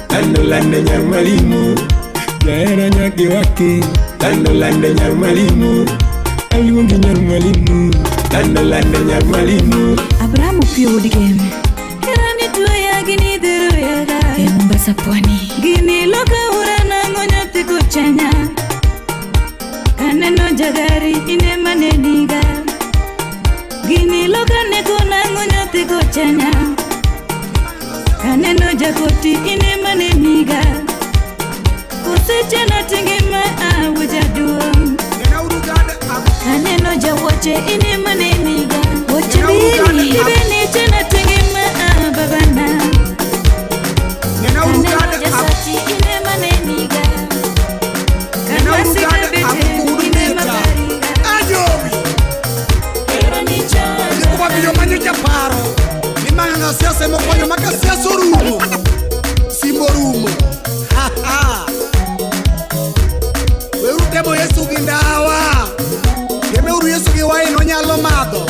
[SPEAKER 9] Lando lando nyar mwalimu Jahera nyaki waki Lando lando nyar mwalimu Aluongi nyar mwalimu Lando lando nyar mwalimu
[SPEAKER 2] Abrahamu Pio Wood Game.
[SPEAKER 8] Hera ni tuoya gini dhiro yaga.
[SPEAKER 2] E Mombasa Pwani.
[SPEAKER 8] Gini loka ura nang'o nyathi kochenya. Kaneno jagari ine maneniga. Gini loka neko nang'o nyathi kochenya. Kaneno jakoti ine maneniga. Kosechena tingima awo jaduong'. Kaneno jawuoche ine maneniga.
[SPEAKER 2] Wuoche bini.
[SPEAKER 8] Ibeni chena tingima a babana. Kaneno jasati ine maneniga. Kanwasi kabete ine mabariga.
[SPEAKER 10] Ajobi
[SPEAKER 8] Hera ni chanda.
[SPEAKER 10] Kuba manyo japaro ni mang'ano siasa mokonyo maka siasa orumo simbo orumo Ha, ha. Weuru temo Yesu gi ndawa temeuru Yesu gi wain onyalo madho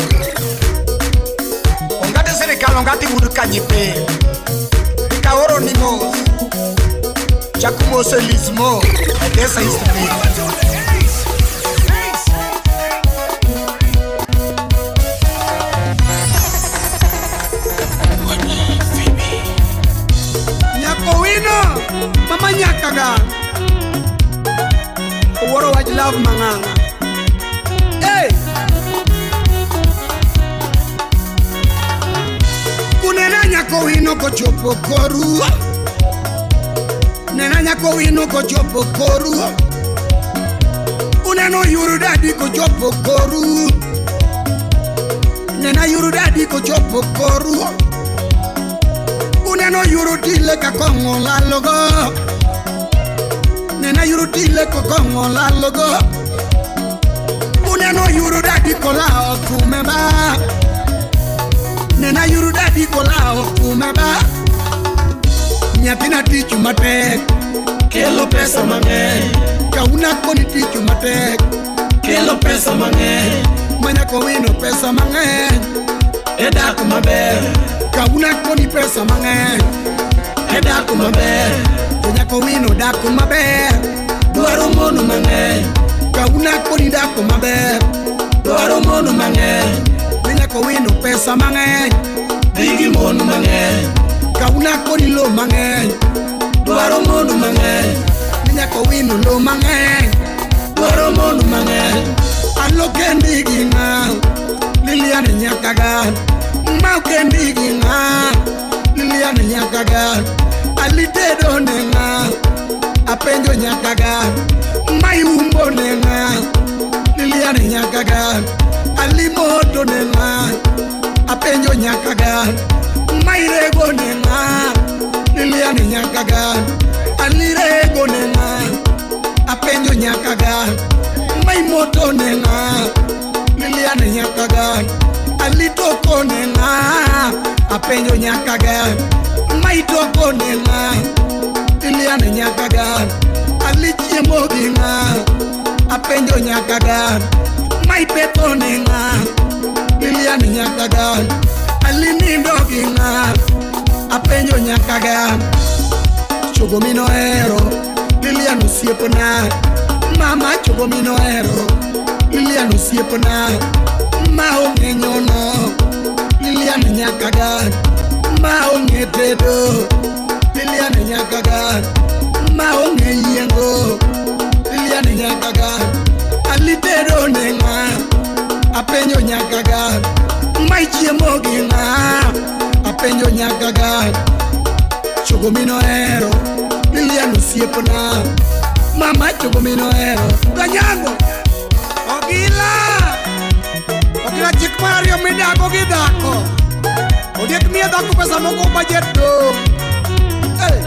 [SPEAKER 10] ongate sirikal ongati wud kanyipe ikaoro ni mos chaku mos e lismo edesa East Bay. Nyako wino mama nyakaga owuoro wach love mang'ang'a hey! Kunena nyako wino kochopo koru Nena nyako wino kochopo koru Uneno yuru dadi kochopo koru Nena yuru dadi kochopo koru Uneno yuru tile ka kong'o lalogo Nena yuru tile kokong'o lalogo. Uneno yuru dadi kolao kume ba. Nena yuru dadi kolao kume ba. Nyathina tich matek kelo pesa mang'eny. Kauna koni tich matek kelo pesa mang'eny. Manyako wino pesa mang'eny e dak maber. Kauna koni pesa mang'eny e dak maber. To nyako wino dak maber dwaro mono mang'eny. Kauna koni dak maber dwaro mono mang'eny. To nyako wino pesa mang'eny dhi gi mon mang'eny. Kauna koni lo mang'eny dwaro mono mang'eny. To nyako wino lo mang'eny dwaro mono mang'eny. Alo kendi gi ng'a Lilian Nyakaga. Ma kendi gi ng'a Lilian Nyakaga. Alitedo ne ng'a apenjo Nyakaga. Maiumbo ne ng'a Lilian Nyakaga. Alimoto ne ng'a apenjo Nyakaga. Mairego ne ng'a Lilian Nyakaga. Alirego ne ng'a apenjo Nyakaga. Maimoto ne ng'a Lilian Nyakaga. Alitoko ne ng'a apenjo Nyakaga. Maitoko ne ng'a Lilian Nyakaga. Alichiemo gi ng'a apenjo Nyakaga. Maipetho ne ng'a Lilian Nyakaga. Alinindo gi ng'a apenjo Nyakaga. Chogo minohero Lilian osiepna. Mama chogo minohero Lilian osiepna. Ma onge nyono Lilian Nyakaga. Ma onge tedo Lilian Nyakaga. Ma onge yiengo Lilian Nyakaga. Alitedo ne ng'a apenjo Nyakaga. Maichiemo gi ng'a apenjo Nyakaga. Chogo minohero Lilian osiepna. Mama chogo minohero
[SPEAKER 11] Ganyango Ogila Ogila chik mar ariyo midago gi dhako. Ondiek miyo dhako pesa moko bajet dong'. Hey,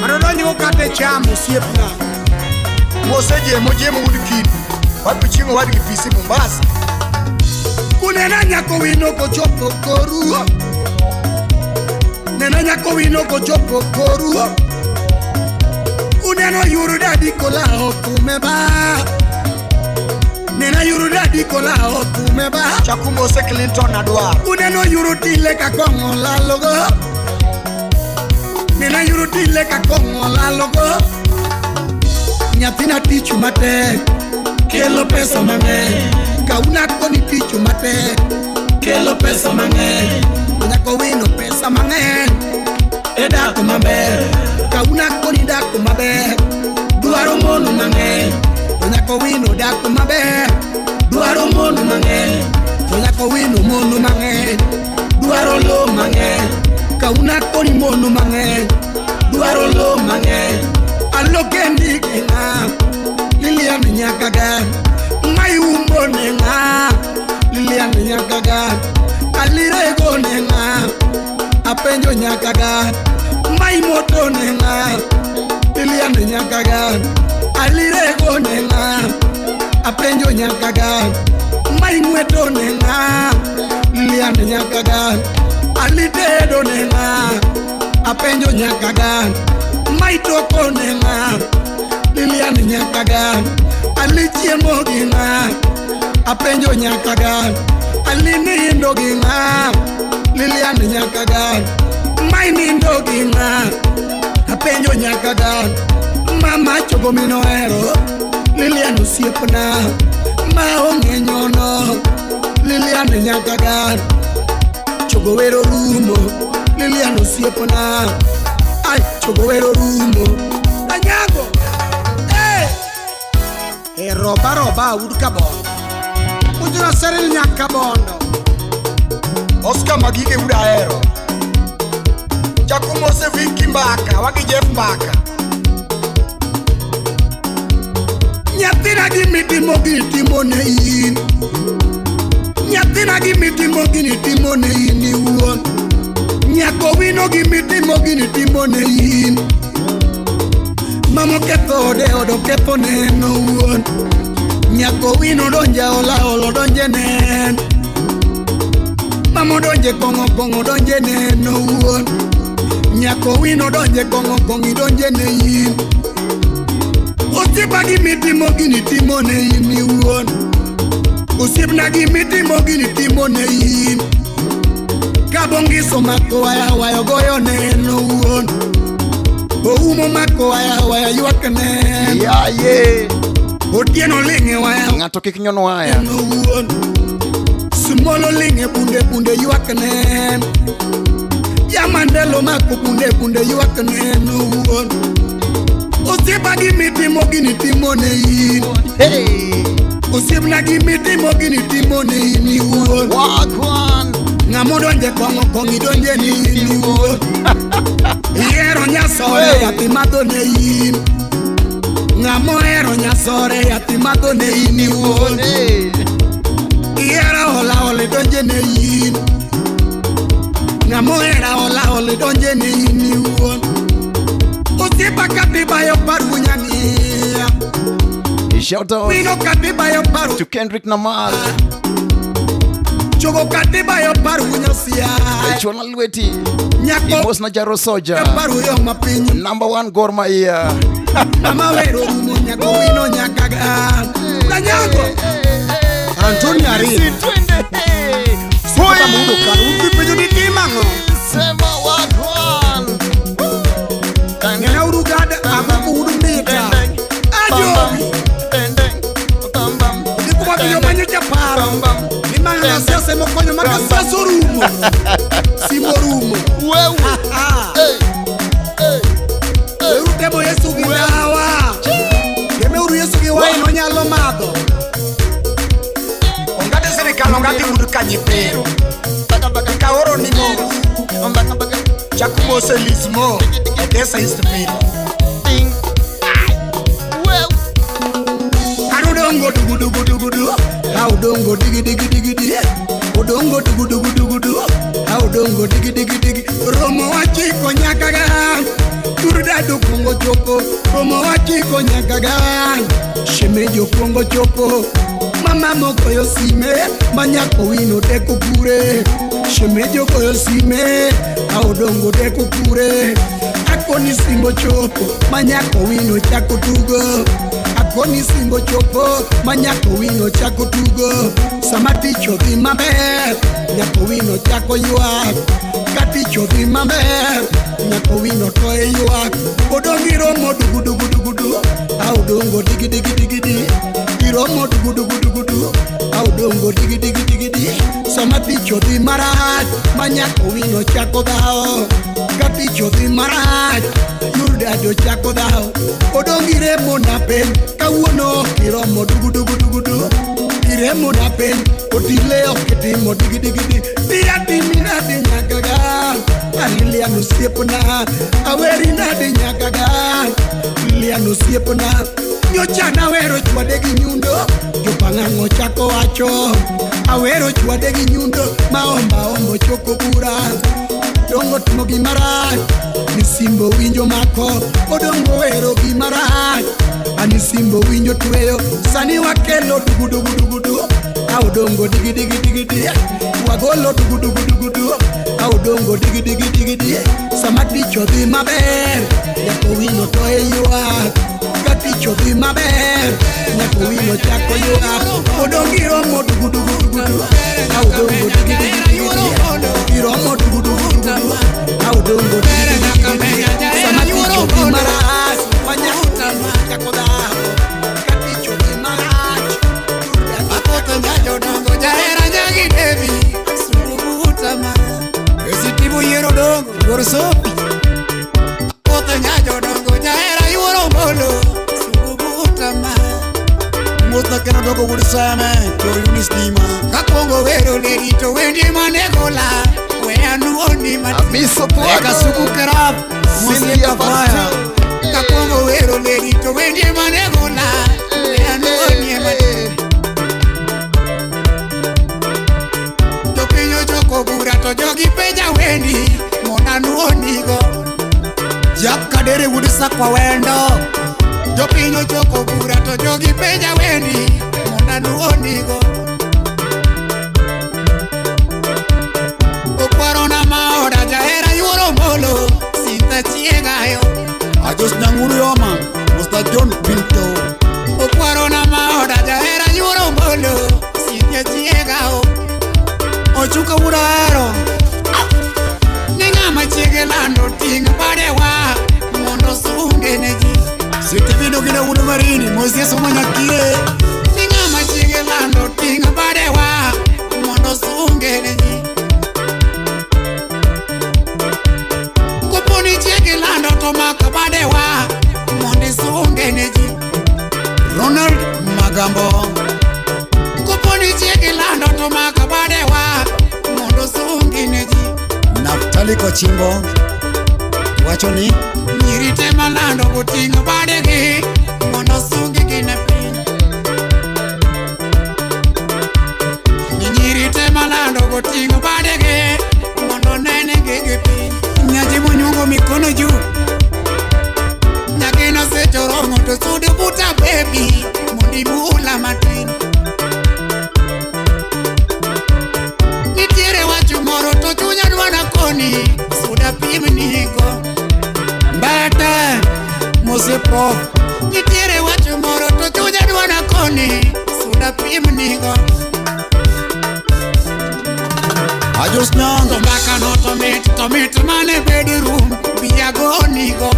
[SPEAKER 11] mano donjgo kata e cham osiepna.
[SPEAKER 10] Mose jemo jemo wuod Kidi. Wadhi chiemo wadgi PC Mombasa.
[SPEAKER 11] Kunena nyako wino kochopo koru. Nena nyako wino kochopo koru. Uneno yuru dadi kolao kume ba. Nena yuru dadi kolao kume ba.
[SPEAKER 10] Chaku Mose Clinton adwaro.
[SPEAKER 11] Uneno yuru tile ka kong'o lalogo. Nena yuru tile ka kong'o lalogo. Nyathina tich matek kelo pesa mang'eny. Kauna koni tich matek kelo pesa mang'eny. Nyako wino pesa mang'eny e dak maber. Kauna koni dak maber dwaro mono mang'eny. To nyako wino dak maber dwaro mono mang'eny. To nyako wino mono mang'eny dwaro lo mang'eny. Kauna koni mono mang'eny dwaro lo mang'eny. Alo kendi gi ng'a Lilian Nyakaga. Maiumbo ne ng'a Lilian Nyakaga. Alirego ne ng'a apenjo Nyakaga. Maimoto ne ng'a Lilian Nyakaga. Alirego ne ng'a apenjo Nyakaga. Maing'weto ne ng'a Lilian Nyakaga. Alitedo ne ng'a apenjo Nyakaga. Maitoko ne ng'a Lilian Nyakaga. Alichiemo gi ng'a apenjo Nyakaga. Alinindo gi ng'a Lilian Nyakaga. Mainindo gi ng'a apenjo Nyakaga. Mama chogo minohero Lilian osiepna. Ma onge nyono Lilian Nyakaga. Chogo wero rumo Lilian osiepna. Ai chogo wero rumo Anyango. Eh. E roba roba wuod Kabondo. Ujuna Cyril Nyakabondo.
[SPEAKER 10] Oscar Magige wuod Ahero. Chaku Mose Vicky Mbaka wagi Jeff Mbaka.
[SPEAKER 11] Nyathina gimitimo gini timo ne in. Nyathina gimitimo gini timo ne in iwuon. Nyako wino gimitimo gini timo ne in. Mama oketho ode od oketho ne en owuon. Nyako wino donje ola olo donje ne en. Mama donje kong'o kong'o donje ne en owuon. Nyako wino donje kong'o kong'o idonje ne in. Osiepa gimitimo gini timo ne in iwuon. Osiepna gimitimo gini timo ne in. Kabongiso mako waya waya goyo ne en owuon. Oumo mako waya waya ywak ne en.
[SPEAKER 4] Yaye.
[SPEAKER 11] Otieno ling'e waya
[SPEAKER 4] Ng'ato kik nyon waya.
[SPEAKER 11] en owuon. Simolo ling'e bunde bunde ywak ne en. Jamandelo mako bunde bunde ywak ne en owuon. Osiepa gimitimo gini timo ne in.
[SPEAKER 4] Hey.
[SPEAKER 11] Osiepna gimitimo gini timo ne in iwuon.
[SPEAKER 4] Wagwan.
[SPEAKER 11] Ng'ama odonje kong'o kong'o idonje ni in iwuon. Ihero nyasore
[SPEAKER 4] Hey.
[SPEAKER 11] yathi madho ne in. Ng'ama ohero nyasore yathi madho ne in iwuon.
[SPEAKER 4] Hey.
[SPEAKER 11] Ihero hola hola idonje ne in. Ng'ama ohero hola hola idonje ne in iwuon. Osiepa katibayo paru nyang'iya.
[SPEAKER 4] Shout out
[SPEAKER 11] Wino katibayo paru
[SPEAKER 4] to Kendrick Namal.
[SPEAKER 11] Chogo katibayo paru nyosia.
[SPEAKER 4] Chona Lweti.
[SPEAKER 11] Nyako
[SPEAKER 4] Imos na Jaro Soja.
[SPEAKER 11] paru yo mapiny.
[SPEAKER 4] Number one Gor Mahia.
[SPEAKER 11] Mama wero rumo nyako wino nyakaga. Danyango.
[SPEAKER 10] Antoni Arina.
[SPEAKER 4] Twende.
[SPEAKER 10] Sipata mudo kar udhi penjo ni tim ang'o?
[SPEAKER 4] Sema wagwan.
[SPEAKER 11] Ng'ena urugada amako udu mita. Ajobi. Nikuwa biyo manyo japaro. Imanyo na siasa mokonyo maka siasa orumo. Simo orumo.
[SPEAKER 4] Wewe.
[SPEAKER 11] Ah. Weuru temo Yesu gi ndawa. Temeuru Yesu gi wine onyalo madho.
[SPEAKER 10] Ongati sirikal ongati wuod kanyipiro. Kaoro ni mos. Chaku mos e Lismo. Edesa East Piny.
[SPEAKER 11] Arudongo dugu dugu dugu du. Audongo digi digi digi di. Odongo dugu dugu dugu du. Audongo digi digi digi. Romo wachiko nyakaga. Turdado kuongo chopo. Romo wachiko nyakaga. Shemeji okuongo chopo. Mama mogoyo sime. Manyako wino teko kure. Shemeji ogoyo sime. Audongo teko kure. Akoni simbo chopo. Manyako wino chako tugo. Akoni simbo chopo manyako wino chako tugo. Sama tich odhi maber nyako wino chako ywak. Ka tich odhi maber nyako wino to e ywak. Odong' iromo dugu dugu dugu du. Aodongo digi digi digi di. Iromo dugu dugu dugu du. Aodongo digi digi digi di. Sama tich odhi marach manyako wino chako dhawo. Ka tich odhi marach yurdado chako dhawo. Odong' iremo na piny kawuono ok iromo dugu dugu dugu du. Iremo na piny otile ok itimo digi digi di. Dia timi nadi nyakaga. Alilian osiepna. Aweri nadi nyakaga. Lilian osiepna. Nyocha nawero chwade gi nyundo. Jopang'ang'o chako wacho. Awero chwade gi nyundo. Maomba ombo choko bura. Odongo timo gimarach Nisimbo winjo mako. Odongo wero gimarach Anisimbo winjo tweyo. Sani wakelo dugu dugu dugu du. Aodongo digi digi digi di. Wagolo dugu dugu dugu du. Aodongo digi digi digi di. Sama tich odhi maber nyako wino to e ywak. Ka tich odhi maber nyako wino chako ywak. Odongo iromo dugu dugu dugu du. Aodongo digi digi digi di. Iromo dugu dugu dugu du. Aodongo digi digi digi di. Sama tich odhi marach manyako wino chako dhawo. Ka tich odhi marach
[SPEAKER 12] Apoto nyajodongo jahera nyagi devi Sungutama Esitibu yiero dongo yuoro sopi Apoto nyajodongo jahera yuoro molo Sungutama
[SPEAKER 10] Mos na keno dogo wuod Seme, chor yuni stima.
[SPEAKER 12] Kakwongo wero ledi to wendi manegola We anuoni
[SPEAKER 4] Amiso
[SPEAKER 10] Eka suku kerap,
[SPEAKER 4] Cynthia
[SPEAKER 10] mosieka fire.
[SPEAKER 12] Kakwongo wero ledi to wendi manegola We anuoni matin. Jopiny ochoko bura to jogi penja wendi mondo anuonigo.
[SPEAKER 10] Jack Kadere wuod Sakwa Wendo.
[SPEAKER 12] Oganda wuod Marini, Moses Omanyakire. Ni ng'ama chiege lando ting' badewa mondo osunge ne ji. Kopo ni chiege lando to mak badewa mondo isunge ne ji. Ronald Magambo. Kopo ni chiege lando to mak badewa mondo osungi ne ji.
[SPEAKER 11] Naftali Kochimbo wacho ni
[SPEAKER 12] Nyiri te malando goting'o badegi mondo osunggi ne piny. Ni nyiri te malando goting'o badegi mondo onenegi gi piny. Nyaji monyuongo mikono juu. Nyakino sechoromo to sud buta baby mondo ibula matin. Nitiere wach moro to chunya dwana koni suda pimnigo.
[SPEAKER 11] Mbete Mose Prof
[SPEAKER 12] Nitiere wach moro to chunya dwana koni suda pimnigo.
[SPEAKER 11] Ajos Nyang
[SPEAKER 12] To mbaka no to mit mane bedroom biyagonigo.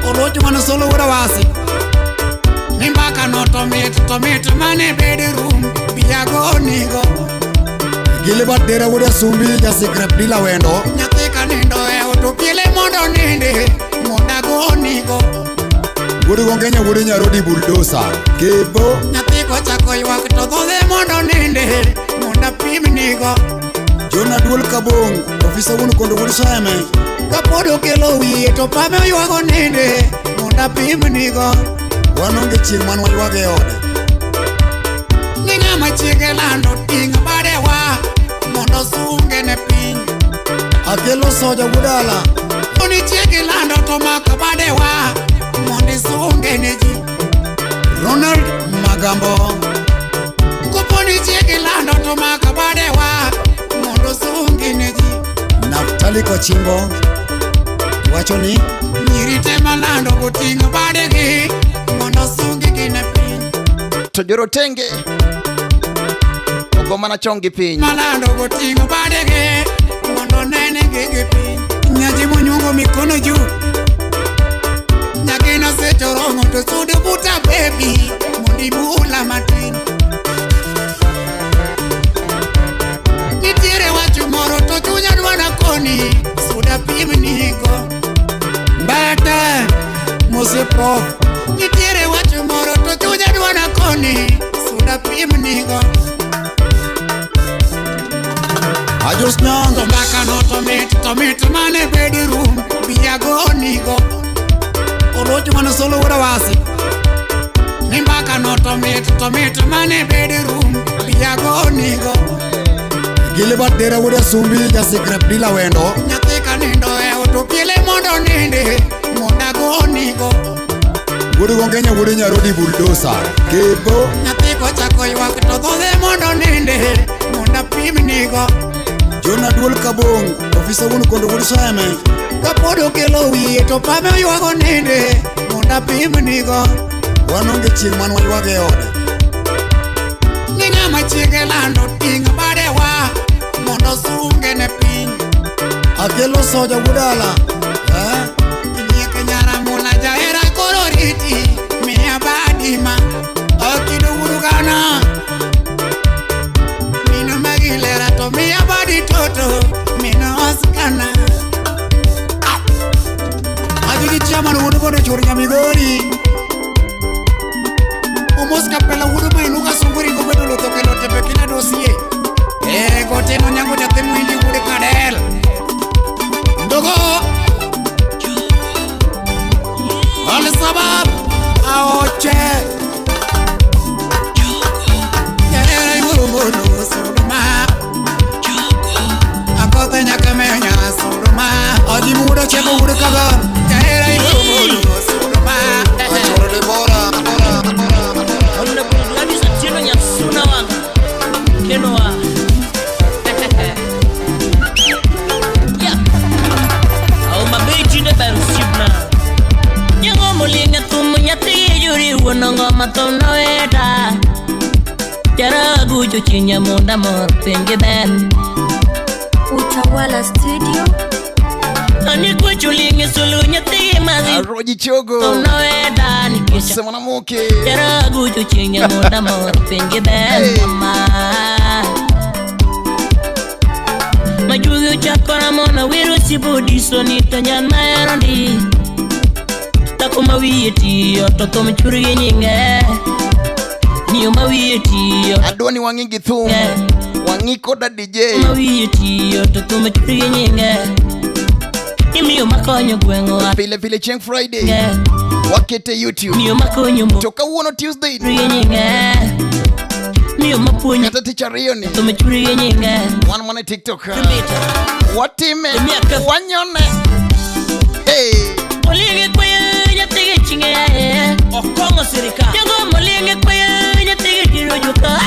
[SPEAKER 11] Olocho mane solo wuod Awasi.
[SPEAKER 12] Ni mbaka no to mit mane bedroom biyagonigo.
[SPEAKER 11] Gilbert Dera wuod Asumbi jasikret Dila Wendo.
[SPEAKER 12] Nyathi ka nindo e ot opiele mondo oninde mondo agonigo.
[SPEAKER 11] Wuod Gongenya wuod Nyarodi Bulldozer. Kebo
[SPEAKER 12] Nyathi kochako ywak to dhodhe mondo oninde mondo apimnigo.
[SPEAKER 11] Jona Duol Kabong ofisa wuon kondo wuod Seme.
[SPEAKER 12] Kapod okelo wiye to pame oywago ninde mondo apimnigo.
[SPEAKER 11] Wan onge chieng' man waywag e ode.
[SPEAKER 12] Ni ng'ama chiege lando ting' badewa mondo osunge ne piny.
[SPEAKER 11] Akelo soja wuod Ala.
[SPEAKER 12] Koni chiege lando to mak badewa mondo isunge ne ji.
[SPEAKER 11] Ronald Magambo
[SPEAKER 12] Kopo ni chiege lando to mak badewa mondo osungi ne ji.
[SPEAKER 11] Naftali Kochimbo wacho ni
[SPEAKER 12] Nyiri te malando goting'o badegi mondo osunggi ne piny.
[SPEAKER 4] To jorotenge ogo mana chong gi piny.
[SPEAKER 12] Malando goting'o badegi mondo onenegi gi piny. Nyaji monyuongo mikono juu. Nyakino sechoromo to sud buta baby mondo ibula matin. Nitiere wach moro to chunya dwana koni suda pimnigo.
[SPEAKER 11] Mbete Mose Prof
[SPEAKER 12] Nitiere wach moro to chunya dwana koni suda pimnigo.
[SPEAKER 11] Ajos Nyang
[SPEAKER 12] To mbaka no to mit mane bedroom biyagonigo.
[SPEAKER 11] Olocho mane solo wuod Awasi.
[SPEAKER 12] Ni mbaka no to mit mane bedroom biyagonigo.
[SPEAKER 11] Gilbert Dera wuod Asumbi jasikret Dila Wendo.
[SPEAKER 12] Nyathi ka nindo e ot opiele mondo oninde mondo agonigo.
[SPEAKER 11] Wuod Gongenya wuod Nyarodi Bulldozer. Kebo
[SPEAKER 12] Nyathi kochako ywak to dhodhe mondo oninde mondo apimnigo.
[SPEAKER 11] Jona Duol Kabong ofisa wuon kondo wuod Seme.
[SPEAKER 12] Kapod okelo wiye to pame oywago ninde mondo apimnigo.
[SPEAKER 11] Wan onge chieng' man waywag e ode.
[SPEAKER 12] Ni ng'ama chiege lando ting' badewa mondo osunge ne piny.
[SPEAKER 11] Akelo soja wuod Ala.
[SPEAKER 12] Nyiek nyaramula jahera koro riti miya badima okido wuod gana. Mino magilera to miya badi toto mino oskana.
[SPEAKER 11] Adhi gi chairman wuod Bondo Chur Nyamigori.
[SPEAKER 12] Omos kapela wuod Mainuka Sunguri gobedo lotho kelo tepe kina dosie. Goteno nyango nyathi mwindi wuod Kadel. Ndogo Al sabab
[SPEAKER 11] Aoche
[SPEAKER 12] Jahera iwuoro mondo suduma. Akothe nyaka menya suduma.
[SPEAKER 11] Aji wuod Ocheko wuod Kagan.
[SPEAKER 12] Jahera iwuoro mondo suduma.
[SPEAKER 11] Achoro Debora.
[SPEAKER 1] Honorable Gladys Atieno Nyasuna wanga Kenoa. Yeah. Au mabeji ne barusibna. Nyango mulinga tumu nyathi yuri wonongo matono weda. Jaragu chuchinya munda mor pingi ben.
[SPEAKER 8] Utawala Studio.
[SPEAKER 13] Ani kuchulingi sulu nyathi mazi
[SPEAKER 4] Roji Chogo
[SPEAKER 13] Unoeda nikisha
[SPEAKER 4] Sema na muke
[SPEAKER 13] Jaragu chuchinya muda moro pingi ben mama Majugi uchakora mona wirusi budiso ni tanyan maerondi Tako mawiye tiyo to thum churgi nyinge Miyo mawiye tiyo
[SPEAKER 4] Adwani wang'i gi thum Wang'i koda DJ
[SPEAKER 13] Mawiye tiyo to thum churgi nyinge Imiyo makonyo gweng'wa
[SPEAKER 4] Pile pile chieng' Friday Wakete YouTube
[SPEAKER 13] Miyo makonyo mo
[SPEAKER 4] To kawuono Tuesday
[SPEAKER 13] Churgi nyinge Miyo mapuonjo
[SPEAKER 4] Kata tich ariyo ni
[SPEAKER 13] Thum churgi nyinge
[SPEAKER 4] Wan mana e TikTok Watime Wanyone Hey
[SPEAKER 13] Olinge kweyo nyathigi chinge
[SPEAKER 14] Okong'o sirikal
[SPEAKER 13] Jogo molinge kweyo nyathigi tiro joka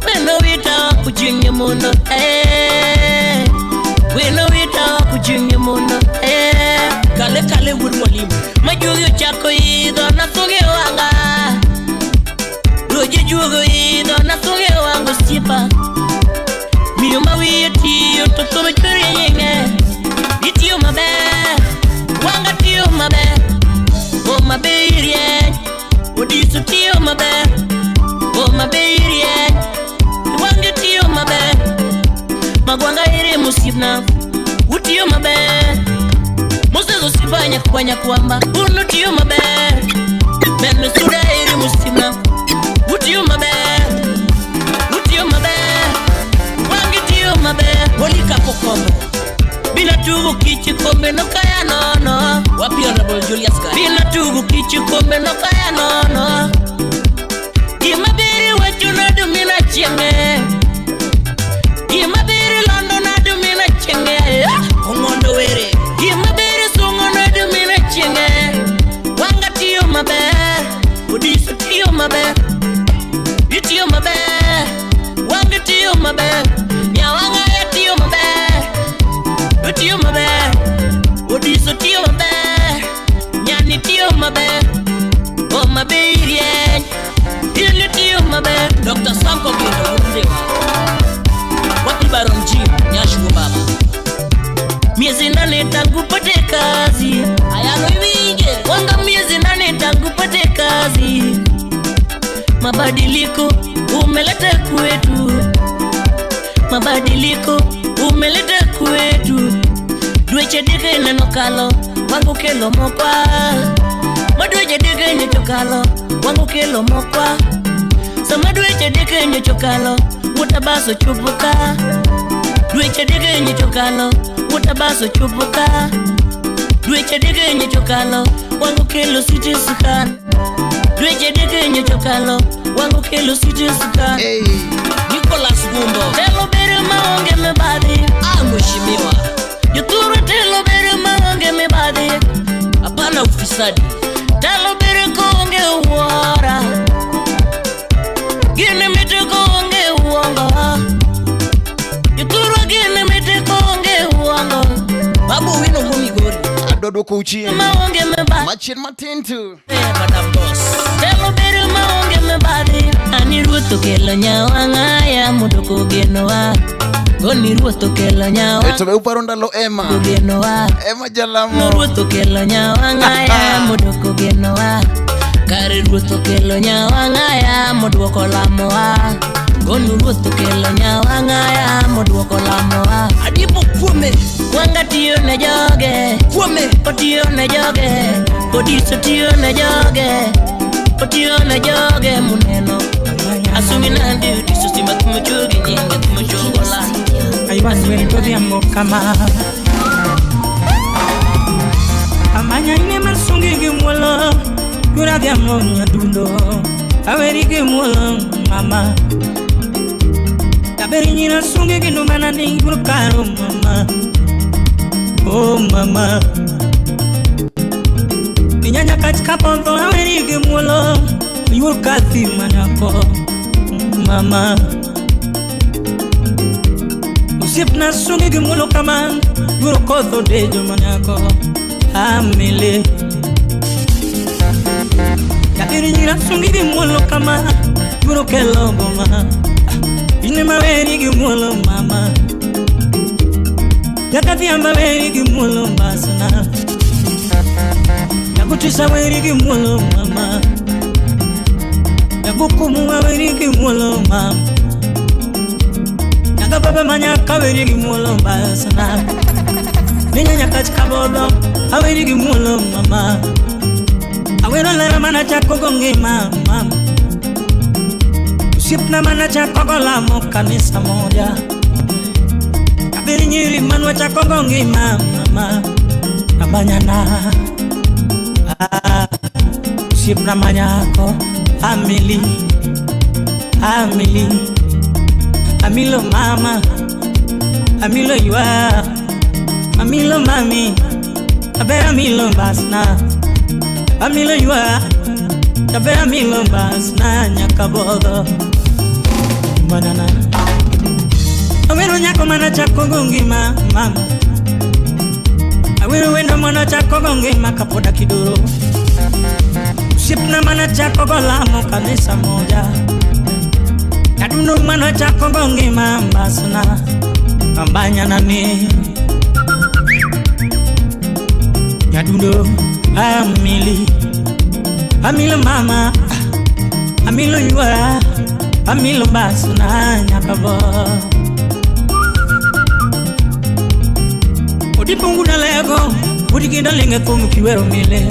[SPEAKER 13] Weno wita kuchinge mondo Weno wita kuchinge mondo
[SPEAKER 14] Kale kale wuod mwalimu
[SPEAKER 13] Majugi ochako idho nathunge wanga Roje juogo idho nathunge wanga osiepa Miyo ma wiye tiyo to thum chweri nyinge Itiyo maber Wanga tiyo maber Homa Bay rieny Odiso tiyo maber Homa Bay rieny Wange tiyo maber Magwanga ere mosiepna Utiyo maber Moses osiepa nyakwa nyakwamba Uno tiyo maber Meno suda ere mosiepna Utiyo maber Utiyo maber Wange tiyo maber
[SPEAKER 14] Olika Kokombo
[SPEAKER 13] Bila tugo kichi kombe no kaya nono
[SPEAKER 14] Wapi Honorable Julius Gaya
[SPEAKER 13] Bila tugo kichi kombe no kaya nono Gima biri wacho na dumina chienge Gima biri londo na dumina chienge
[SPEAKER 14] Ong'ondo were
[SPEAKER 13] Gima biri sungo na dumina chienge Wanga tiyo maber Odiso tiyo maber Itiyo maber Wanga tiyo maber Nyawanga ya tiyo maber Tiyo maber Odiso tiyo maber Nyani tiyo maber Homa Bay rieny Ili tiyo maber
[SPEAKER 14] Dr. Sam Kogendo Wundewa Wapi Baron Jim Nyashuo baba
[SPEAKER 13] Miezi nane tangu pate kazi
[SPEAKER 14] Ayano iwinje
[SPEAKER 13] Wanga miezi nane tangu pate kazi Mabadiliko umeleta kwetu Mabadiliko umeleta kwetu Dweche dike neno kalo wangu kelo mokwa Madweche dike nyocho kalo wangu kelo mokwa Sama dweche dike nyocho kalo wutabaso chupuka Dweche dike nyocho kalo wutabaso chupuka Dweche dike nyocho kalo wangu kelo siti scan Dweche dike nyocho kalo wangu kelo siti scan
[SPEAKER 4] Hey.
[SPEAKER 14] Nicholas Gumbo
[SPEAKER 13] Telo bere maonge mibadhi
[SPEAKER 14] Ah mheshimiwa
[SPEAKER 13] Jothuru telo bere maonge mibadhi
[SPEAKER 14] Hapana ufisadi
[SPEAKER 13] Telo bere koonge wuora Gini mite koonge uongo Jothuru gini mite koonge uongo
[SPEAKER 14] Babu Owino wuo Migori
[SPEAKER 4] Adwa duoko uchien
[SPEAKER 13] Maonge mibadhi
[SPEAKER 4] Machien matin tu
[SPEAKER 14] Madam Boss
[SPEAKER 13] Telo bere maonge mibadhi Ani ruoth okelo nyawang'aya modoko genowa Goni ruoth okelo nyawa
[SPEAKER 4] To be uparo ndalo Emma
[SPEAKER 13] Ogenowa
[SPEAKER 4] Emma Jalamo
[SPEAKER 13] Ruoth okelo nyawang'aya modoko genowa Kare ruoth okelo nyawang'aya modwoko lamowa Goni ruoth okelo nyawang'aya modwoko lamowa
[SPEAKER 14] Adipo kuome
[SPEAKER 13] Wanga tiyo ne joge
[SPEAKER 14] Kuome
[SPEAKER 13] Otiyo ne joge Odiso tiyo ne joge Otiyo ne joge muneno Asungi nandi odiso simba tumuchugi nyinge tumuchugola
[SPEAKER 15] Aiwaswento dhiambo kama Amanya ine masungi gi muolo Yura dhiambo nyadundo Aweri gi muolo mama Daberi nyina sungi gi numana ni yuro karo mama Oh mama Inyanya katika pondo aweri gi muolo Yuro kathi manako mama Osiepna sungi gi muolo kama Yuro kotho dejo manako Amele Dabiri nyira sungi gi muolo kama Yuro kelo boma Ine maweri gi muolo mama Nyakadhiamba weri gi muolo mbasna. Nyakutisa weri gi muolo mama. Nyakukumu weri gi muolo mama. Nyakababa manyaka weri gi muolo mbasna. Ninya nyakachikabodo aweri gi muolo mama. Awero lera mana chako go ngima mama. Osiepna mana chako go lamo kanisa moja. Abiri nyiri manwa chako go ngima mama. Abanyana osiepna manyako amili amili amilo mama amilo ywa amilo mami aber amilo basna amilo ywa aber amilo basna nyakabodo manana awero nyako mana chako go ngima mama. Awero wendo mana chako go ngima kapoda kidoro. Osiepna mana chako go lamo kanisa moja. Nyadundo mana chako go ngima mbasna ambanyana ni nyadundo amili amilo mama amilo ywa amilo mbasna nyakabo. Odipungu na lego udikinda linge thum kiwero mile.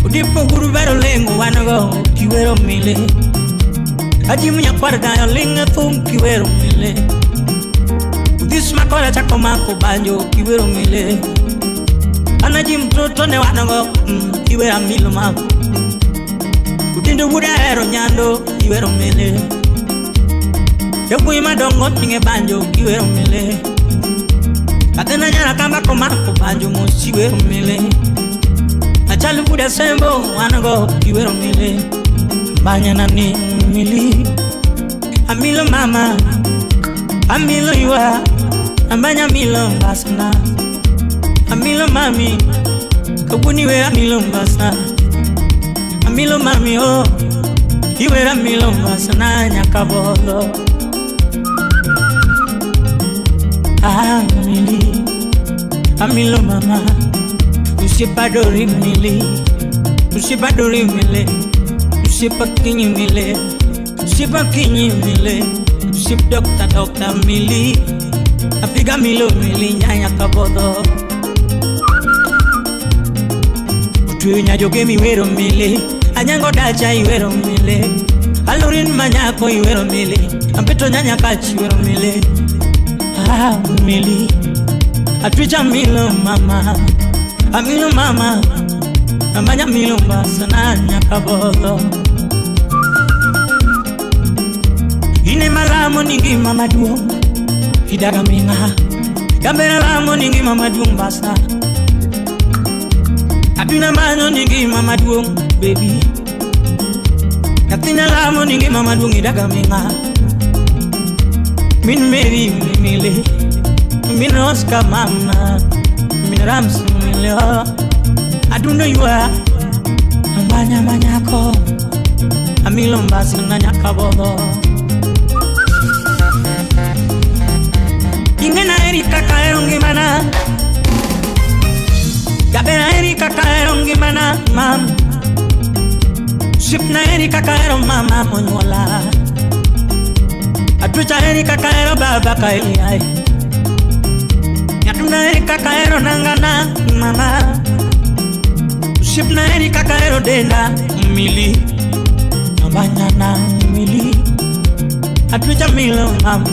[SPEAKER 15] Odipungu bero lengo wanago kiwero mile. Ajimu nyakwar dayo linge thum kiwero mile. Udis makora chako mako banjo kiwero mile. Anaji mtoto ne wanago kiwero milo mama. Udindo wuda hero nyando kiwero mile. Yokui madongo tinge banjo kiwero mile. Atena nyara kamba komako banjo mosiwero mile. Achalu buda sembo wanago kiwero mile. Banyana ni mili amilo mama amilo ywa ambanya milo mbasna amilo mami kabuni we amilo mbasna amilo mami oh iwe amilo mbasna nyakabolo amili amilo mama usipadori mili usipadori mile usipakinyi mile usipakinyi mile usip dokta dokta mili apiga milo mili nyanya kabodo utuyo nyajoge miwero mile anyango dacha iwero mile alurin manyako iwero mile ampeto nyanya kachi iwero mile. Ah, mili atwicha milo mama amilo mama amanya milo mbasana nyakabodo ine malamo ningi mama duong idaga minga gambera lamo ningi mama duong basa abina manyo ningi mama duong baby katina lamo ningi mama duong idaga minga min Mary mile min Oscar mama min Rams mile adundo ywa ambanya manyako amilo mbasana nyakabodo ingena erika kaero ngimana gabera erika kaero ngimana mam sipna erika kaero mama monyuola Atucha erika kaero baba kaeli ai Nyatuna erika kaero nangana mama Usipna erika kaero denda mili Abanyana mili Atucha milo mama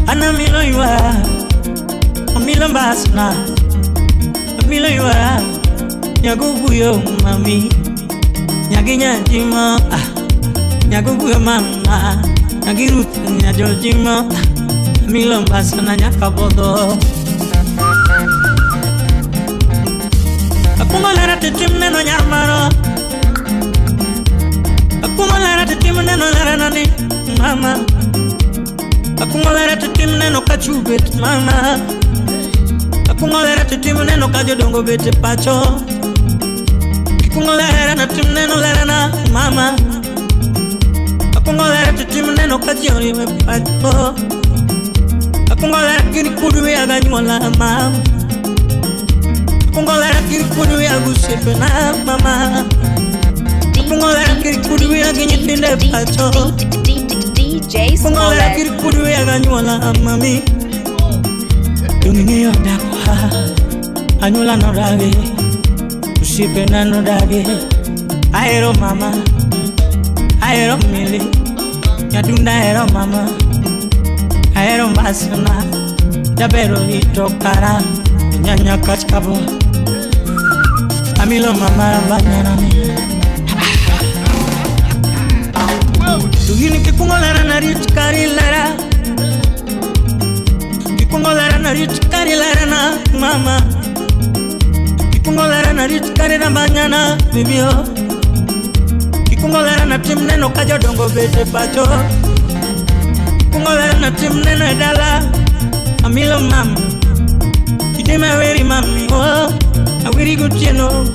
[SPEAKER 15] Ana milo iwa Milo mbasna Milo iwa Nyaguguyo mami Nyaginya jimo Nyaguguyo mama Nyagiruth nyajojimo Milo mbasna nyakabodo Akungo lera titim neno nyarmaro Akungo lera titim neno lera nani mama Akungo lera titim neno kachubet mama Akungo lera titim neno kajodongo bete pacho Akungo lera na tim neno lera na mama Akungo lera titim neno kajiori me pacho Akungo lakini kudu ya ganyuola mama. Akungo lakini kudu ya gusepe na mama. Akungo lakini kudu ya ginyitinde pacho.
[SPEAKER 16] DJ
[SPEAKER 15] Akungo
[SPEAKER 16] Smollett.
[SPEAKER 15] lakini kudu ya ganyuola mami. Dungingeyo dakwa. Anyuola no dage. Usipe na no dage. Ahero mama. Ahero mili. Nyadunda ahero mama. Ahero mbasana. Jabero itokara. Nyanya kachkabo. Amilo mama banyanani. Tugini kikungo lara na rich kari lara. Kikungo lara na rich kari lara na mama. Kikungo lara na rich kari na banyana baby oh. Kikungo lara na tim neno kajodongo bete pacho. Kikungo lara na tim neno e dala. Amilo mama. Kidema weri mami oh. Awiri gutieno.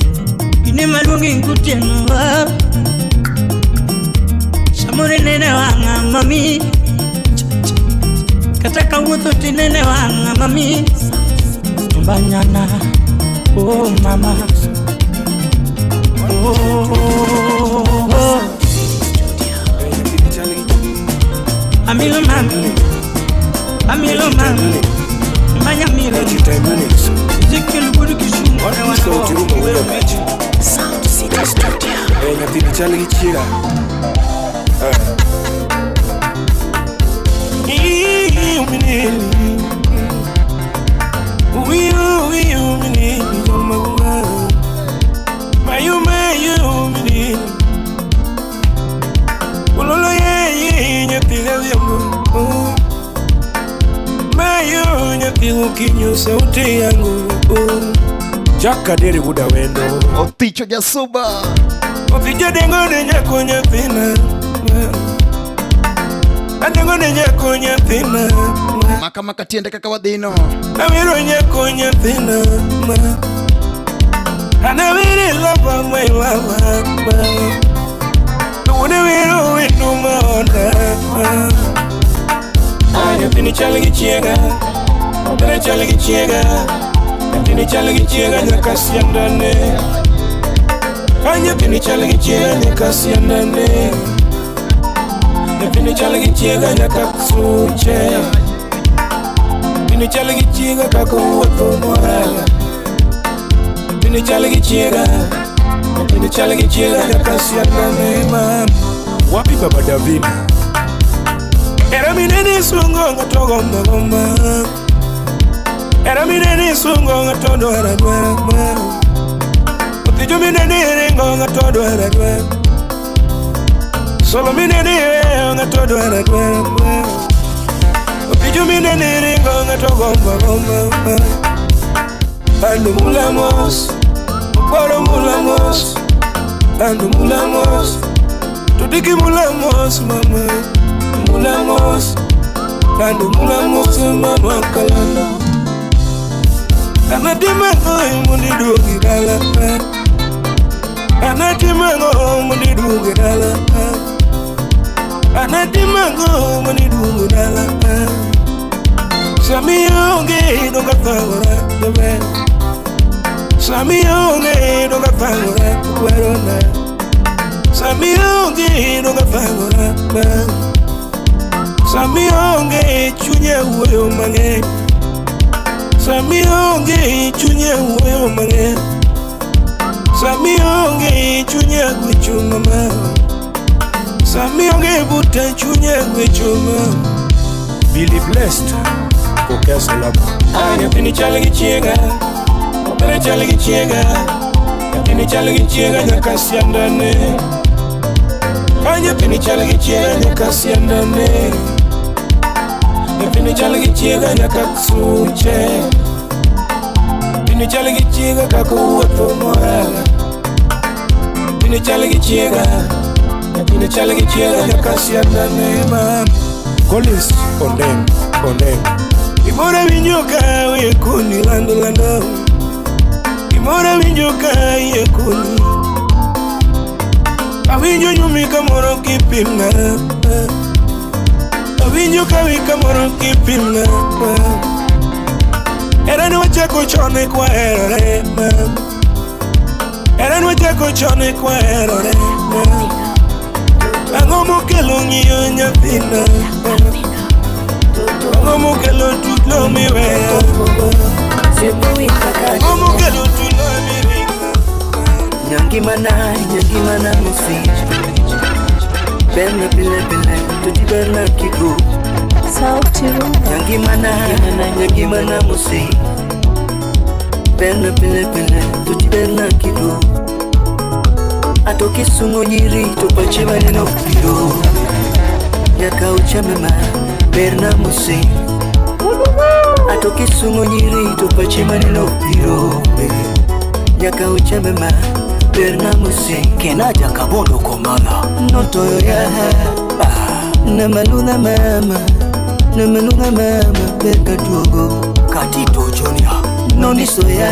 [SPEAKER 15] Kidema luongi gutieno oh. Samore nene wanga mami. Kata kawuotho tinene wanga mami. Banyana oh mama. Oh, oh, oh. Amilo mami. Amilo mami. Manya milo. Ezekiel wuod Kisumu.
[SPEAKER 9] Sauti Rumba wuoyo kacha.
[SPEAKER 6] Sound City Studio.
[SPEAKER 9] Nyathini chal gi chiega. Sauti yangu Jakaderi wuda wendo
[SPEAKER 4] Oticho Jasuba
[SPEAKER 9] Oticho dengo ne nyako nyathina Adengo ne nyako nyathina
[SPEAKER 4] Maka maka tiende kaka wadhino
[SPEAKER 9] Awiro nyako nyathina Anawiri lava my lava Tuone wiro wendo maona Nyathini chal gi chiega Obere chal gi chiega Nyathini chal gi chiega nyaka siandane Nyathini chal gi chiega nyaka siandane Nyathini chal gi chiega nyaka suche Nyathini chal gi chiega kaka owuotho morala Nyathini chal gi chiega Nyathini chal gi chiega nyaka siandane mam Wapi baba Davina Era minene sungo ng'ato gombo gomba Era minene sungo ng'ato dwaro dwaro dwaro Otijo minene ringo ng'ato dwaro dwaro Solo minene weyo ng'ato dwaro dwaro dwaro Otijo minene ringo ng'ato gombo gomba Ando mulamos, okwaro mulamos Ando mulamos, tudiki mulamos mama Mulamos, ando mulamos mama kalando Anatimango mundiduogi dala Anatimango mundiduogi dala Anatimango mundiduogi dala Sami onge donga thagora jaber Sami onge donga thagora kwerona Sami onge donga thagora Sami onge chunye wuoyo mang'eny Sami onge chunye wuoyo mang'eny Sami onge chunye gwecho mama Sami onge buta chunye gwecho mama Billy Blessed Kokesa laba Nyathini chal gi chiega Obere chal gi chiega Nyathini chal gi chiega nyaka siandane Nyathini chal gi chiega nyaka siandane Nyathini chal gi chiega nyaka suche Nyathini chal gi chiega kaka owuotho morala Nyathini chal gi chiega Nyathini chal gi chiega nyaka siandane mam Collins Ondeng Ondeng Gimoro winjo ka wiye koni lando lando Gimoro winjo ka iye koni Awinjo nyumi kamoro kipimna Awinjo ka wi kamoro kipimna. Era ni wachako chon e kwaherore. Era ni wachako chon e kwaherore. Ang'o mokelo ng'iyo nyathina? Ang'o mokelo tulo miweya? Ang'o mokelo tulo miringa?
[SPEAKER 1] Nyangimana, nyangimana musich. Berna pile pile, tuti berna kigo.
[SPEAKER 7] Sauti Rumba.
[SPEAKER 1] Nyangimana, nyangimana musich. Berna pile pile, tuti berna kigo. Atoke sungo nyiri, to pache maneno biro. Nyaka uchame ma, berna musich. Atoke sungo nyiri, to pache maneno biro. Nyaka uchame ma, berna musich.
[SPEAKER 6] Kenaja Kabondo Komala.
[SPEAKER 1] Notoyo ya namaluna mama, namaluna mama berka duogo.
[SPEAKER 6] Katito Junior.
[SPEAKER 1] Noniso ya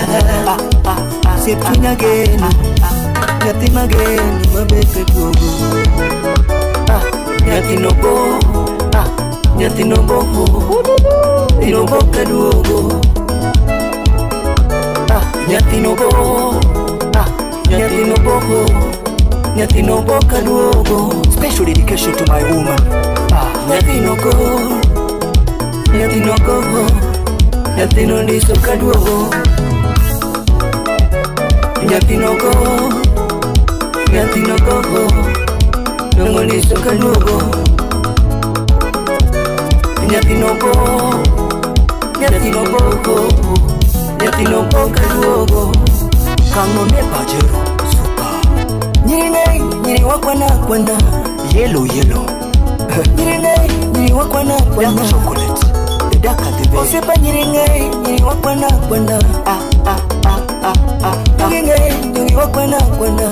[SPEAKER 1] septunya geno, nyathi mageno maber ka duogo. Nyathi nobo, nyathi nobo, inobo ka duogo. Nyathi nobo, nyathi nobo, nyathi nobo ka duogo.
[SPEAKER 6] Special dedication to my woman.
[SPEAKER 1] Nyathi nogo, nyathi nogo, nyathi nondiso ka duogo. Nyathi nogo, nyathi nogo, nongondiso ka duogo. Nyathi nogo, nyathi nogo, nyathi nogo ka duogo.
[SPEAKER 6] Kang'o ne pajero. Super.
[SPEAKER 1] Nyiri nyiri wakwana kwana.
[SPEAKER 6] Yellow yellow.
[SPEAKER 1] Nyiri nyiri wakwana kwana.
[SPEAKER 6] Dark chocolate. The darker the better.
[SPEAKER 1] Osiepa nyiri nyiri wakwana kwana. Ah ah ah ah ah. Nyiri nyiri wakwana kwana.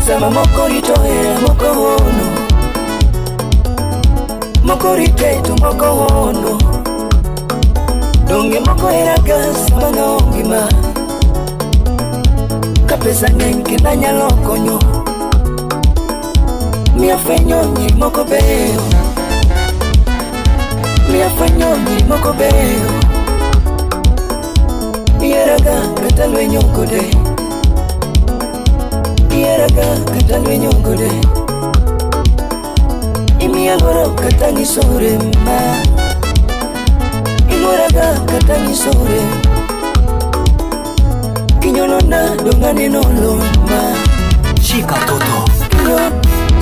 [SPEAKER 1] Sama moko rito hera moko hono. Moko rite to moko hono. Donge moko hera ga sama ngima. Ka pesa ng'eny kendo anyalo konyo. Miya fwenyo nyiri moko beyo. Miya fwenyo nyiri moko beyo. Iheraga kata lwenyo kode. Iheraga kata lwenyo kode. Imiya luoro kata nyiso rem ma. Iluoraga kata nyiso rem. Kinyonona donga neno loma.
[SPEAKER 6] Shika toto.
[SPEAKER 1] Kinyo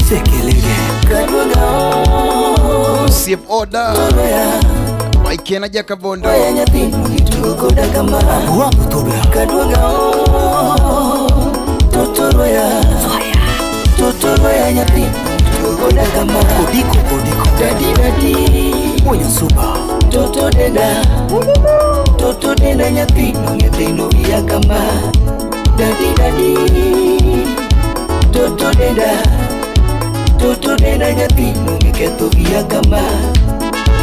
[SPEAKER 6] Sekelege.
[SPEAKER 1] Kaduoga o.
[SPEAKER 4] Osiep oda. Waikena Jakabondo.
[SPEAKER 1] Oya nyathi gitugo koda kama.
[SPEAKER 6] Wapo tobla.
[SPEAKER 1] Kaduoga o. Totoroya. Totoroya nyathi gitugo koda kama.
[SPEAKER 6] Kodiko kodiko.
[SPEAKER 1] Dadi dadi.
[SPEAKER 6] Mwenye super.
[SPEAKER 1] Toto denda. Toto denda nyathi nyathino wiya kama. Dadi dadi. Toto denda. Toto denda nyathino ng'iketho wiya kama.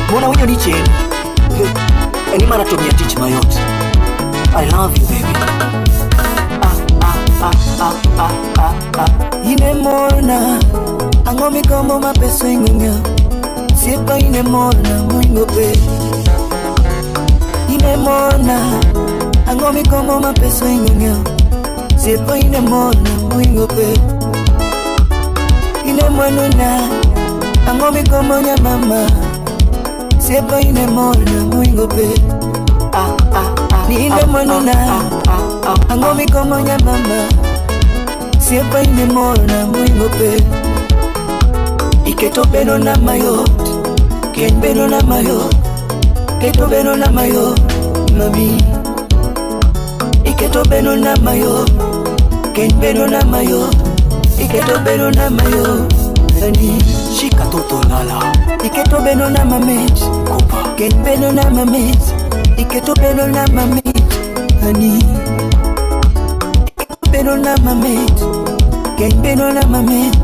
[SPEAKER 6] Mbona winyo ni chien? Eni mana to miya tich mayot. I love you baby.
[SPEAKER 1] Ah ah ah ah ah ah ah. Ine morna, ang'o migombo ma pesa ing'o. Siepa ine morna moingo pe. Ine morna, ang'o migombo ma pesa ing'o. Siepa ine morna moingo pe. Ine mwanuna, ang'o migombo nya mama. Siepa ine morna moingo pe. Ah ah ah. Ine mwanuna, ang'o migombo nya mama. Siepa ine morna moingo pe. Iketo bedo na mayot, keny bedo na mayot. Keto bedo na mayot, mami. Iketo bedo na mayot, keny bedo na mayot. Iketo bedo na mayot, nani.
[SPEAKER 6] Shika toto lala.
[SPEAKER 1] Iketo bedo na mamit,
[SPEAKER 6] Kopa.
[SPEAKER 1] Keny bedo na mamit. Iketo bedo na mamit, honey. Iketo bedo na mamit, keny bedo na mamit.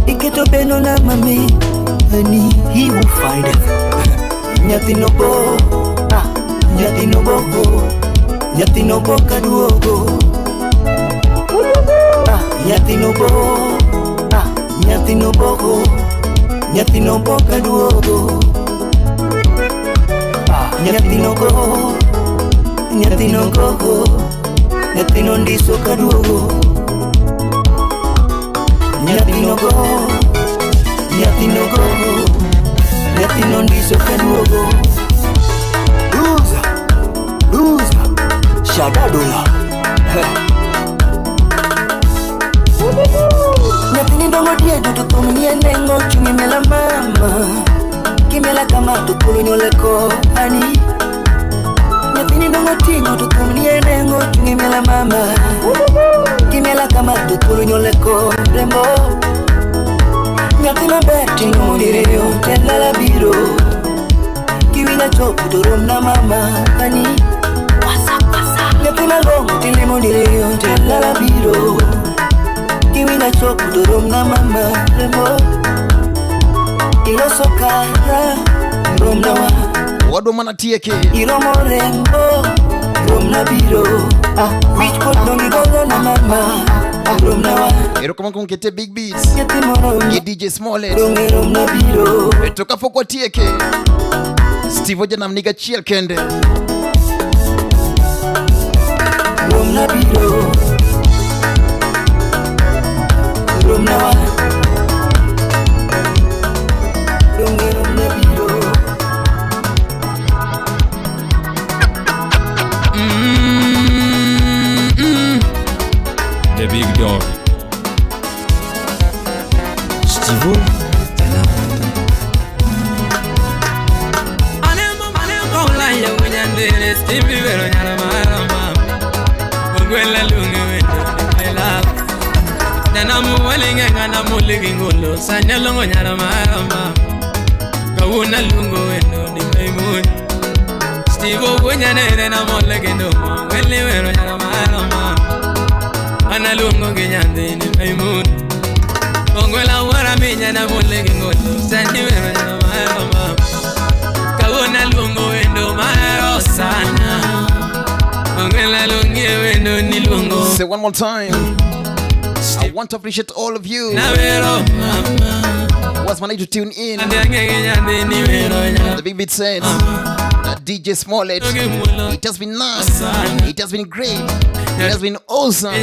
[SPEAKER 1] Iketo bedo na mamit, honey.
[SPEAKER 6] He who findeth.
[SPEAKER 1] Nyathi nobo, ah, nyathi nobo, nyathi nobo kaduogo. Ah, nyathi nobo, ah, nyathi nobo,
[SPEAKER 6] Nyathino pok aduogo. Nyathino go, nyathino gogo, nyathino ndiso kaduogo. Nyathino go, nyathino gogo, nyathino ndiso kaduogo. Luza, luza, shadadola. Nyathini dongo diedo to thum nie nengo chungi mela mama. Kimela kama to thuolo nyuole ko ani. Nyathini dongo tingo to thum nie nengo chungi mela mama. Kimela kama to thuolo nyuole ko rembo. Nyathi maber tingo diriyo telala biro. Kiwinja chopo to romna mama ani. Nyathi malong'o tilimo diriyo telala biro. Kiwinja chopo to romna mama rembo. Iloso kara romna wa.
[SPEAKER 4] Wadwa mana tieke.
[SPEAKER 6] Iromo rembo romna biro. Wich kuot dongi golo na mama romna wa.
[SPEAKER 4] Erokamano kuom kete Big Beats
[SPEAKER 6] Nyathi moro
[SPEAKER 4] gi DJ Smollett.
[SPEAKER 6] Donge romna biro.
[SPEAKER 4] To kapok watieke, Steve Ojanam niga achiel kende.
[SPEAKER 6] Romna biro. Romna wa. Donge romna biro.
[SPEAKER 16] The Big Dog. Stivo Tana.
[SPEAKER 17] Analungo gi nyathini Maimun. Ongwela wuora minya namole gi ngolo sani wero nyara mahero mama. Kawuono aluongo wendo mahero sana. Ongwela luongie wendo niluongo.
[SPEAKER 4] Say one more time. I want to appreciate all of you.
[SPEAKER 17] Nawero mama.
[SPEAKER 4] Was managed to tune in.
[SPEAKER 17] Adhi ang'e gi nyathini wero nyara.
[SPEAKER 4] The Big Beat said DJ Smollett. It has been nice. It has been great. It has been awesome.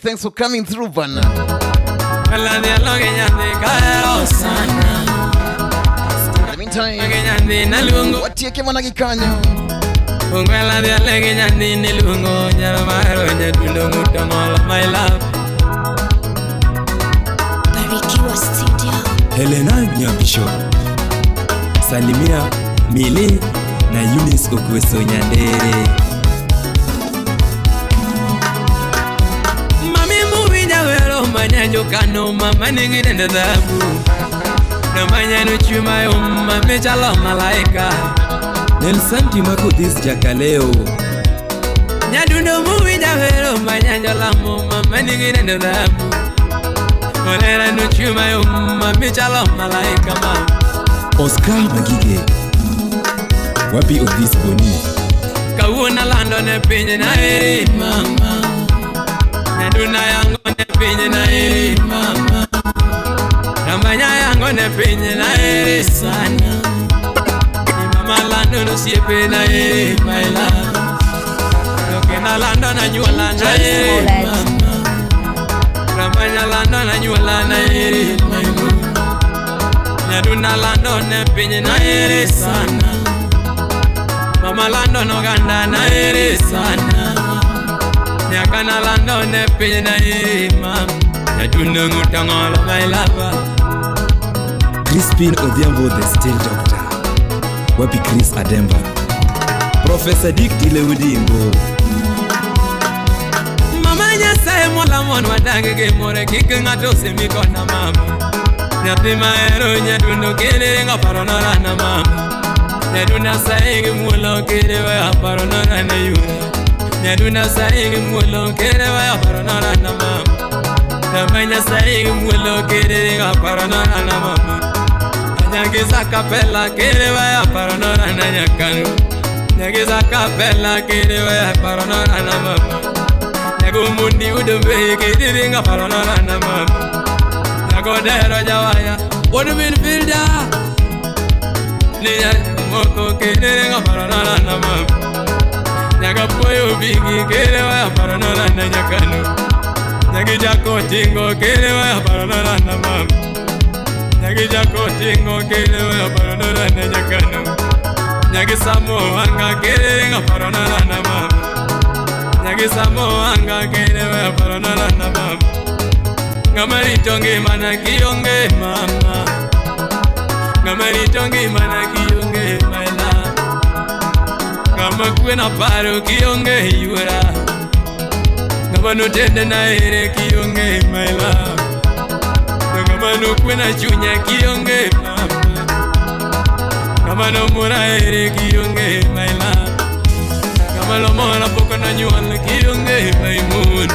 [SPEAKER 4] Thanks for coming through, Bana. In the meantime, watieke mana gi kanyo.
[SPEAKER 2] Barikiwa Studio.
[SPEAKER 16] Helena Nyabisho. Salimia Mili na Eunice Okweso Nyandere.
[SPEAKER 17] Mami muwinja wero manyanjo kano mama nigi dende dhahabu. Na manyano chuma yo mami chalo malaika.
[SPEAKER 16] Nelson Timako this Jakaleo.
[SPEAKER 17] Nyadundo muwinja wero manyanjo lamo mama nigi dende dhahabu. Olera no chuma yo mami chalo malaika ma.
[SPEAKER 16] Oscar Magige. Wapi Odhis Boni.
[SPEAKER 17] Kawuono lando ne piny na eri mama. Nyaduna yango ne piny na eri mama. Ramanya yango ne piny na eri sana. Ni mama lando no siepe na eri my love. Doke na lando na nyuola na eri mama. Ramanya lando na nyuola na eri my love. Nyaduna lando ne piny na eri sana. Mama lando no ganda na eri sana. Nyakana lando ne piny na eri mama. Nyaduna ngutangolo my lover.
[SPEAKER 16] Crispin Odhiambo the Steel Doctor. Wapi Chris Ademba. Professor Dick Dilewudimbo.
[SPEAKER 17] Mama Nyasaye mola mon wadag gi more kik ng'ato simi kona mama. Nyathi mahero nyadundo kende ringo paro na mama. Nyaduna saye gi muolo kende weyo paro na yura. Nyaduna saye gi muolo kende weyo paro na mama. Mama Nyasaye gi muolo kende ringo paro na mama. Nyagisa kapela kende weyo paro na nyakanu. Nyagisa kapela kende weyo paro na mama. Nyagumundi udombe kende ringo paro na mama. Nyagodero jawaya Wuod min Filda Niya moko kene nga paranala na mam Nyaga poyo bigi kene wa paranala na nyakano Nyagi jako tingo kene wa paranala na mam Nyagi jako tingo kene wa paranala na nyakano Nyagi samo anga kene nga paranala na mam Nyagi samo anga kene wa paranala na mam Ngama ritonge mana kionge mama Ngama ritonge mana kionge my love Ngama kwena paro kionge yura Ngama no tende na ere kionge my love Ngama no kwena chunya kionge mama Ngama no mora ere kionge my love Ngama lo mora poko na nyual kionge my moon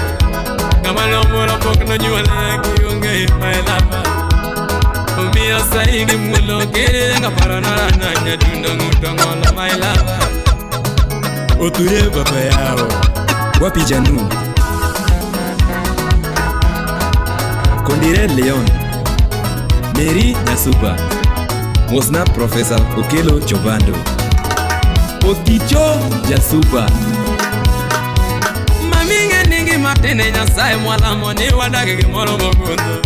[SPEAKER 17] Ngama lo mora poko na nyual kionge my love Omiyo saigi mulo kere nga paranara na nyadundo ngutongolo my love
[SPEAKER 16] Oture baba yao Wapi Janu Kondire Leon Mary Nyasuba Mosna Professor Okelo Chobando Okicho Jasuba
[SPEAKER 17] Maminge ningi matene nyasaye mwalamo ni wadage gimoro mogundo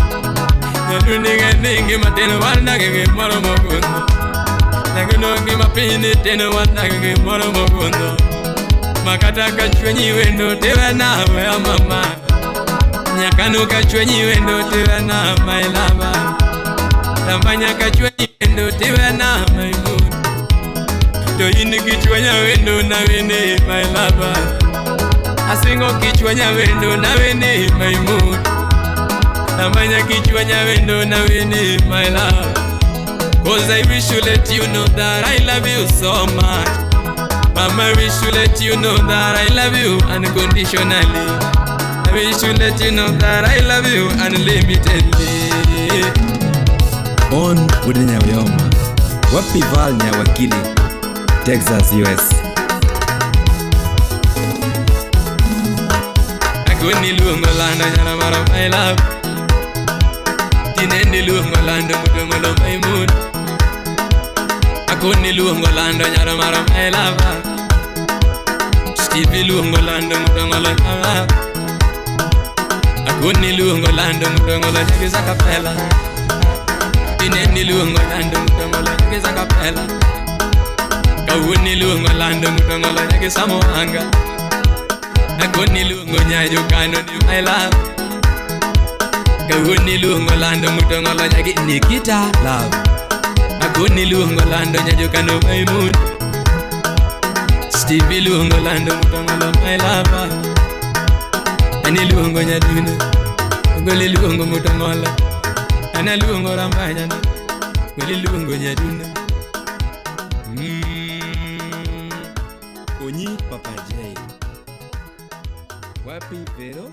[SPEAKER 17] Nyaduninge ningi matene wadage gimoro mogundo Nyagunongi mapini tene wadage gimoro mogundo Makata kachwenyi wendo tewe na ya mama Nyakanu kachwenyi wendo tewe na my lover Tambanya kachwenyi wendo tewe na my moon To ini kichwenya wendo na wene my lover Asingo kichwenya wendo na wene my moon Tambanya kichwenya wendo na wene my love Cause I wish to let you know that I love you so much Mama, I wish to let you know that I love you unconditionally I wish to let you know that I love you unlimitedly
[SPEAKER 16] On Wude Nyawiyoma Wapi Val Nyawakili Texas, US
[SPEAKER 17] Akoni luongo lando nyara mara my love Tinendi luongo lando mutongolo my moon Akoni luongo lando nyara mara my love Stevie luongo lando mutongolo nyara Akoni luongo lando mutongolo nyagisa kapela Tinendi luongo lando mutongolo nyagisa kapela Kawuni luongo lando mutongolo nyagisa moanga Akoni luongo nyajo kano ni my love Kawuni luongo lando mutongolo nyagi Nikita love Akoni luongo lando nyajo kano my moon Stevie luongo lando mutongolo my love Ani luongo nyaduno Goli luongo mutongolo Ana luongo rambanya Goli luongo nyaduno
[SPEAKER 16] Onyi Papa J Wapi Vero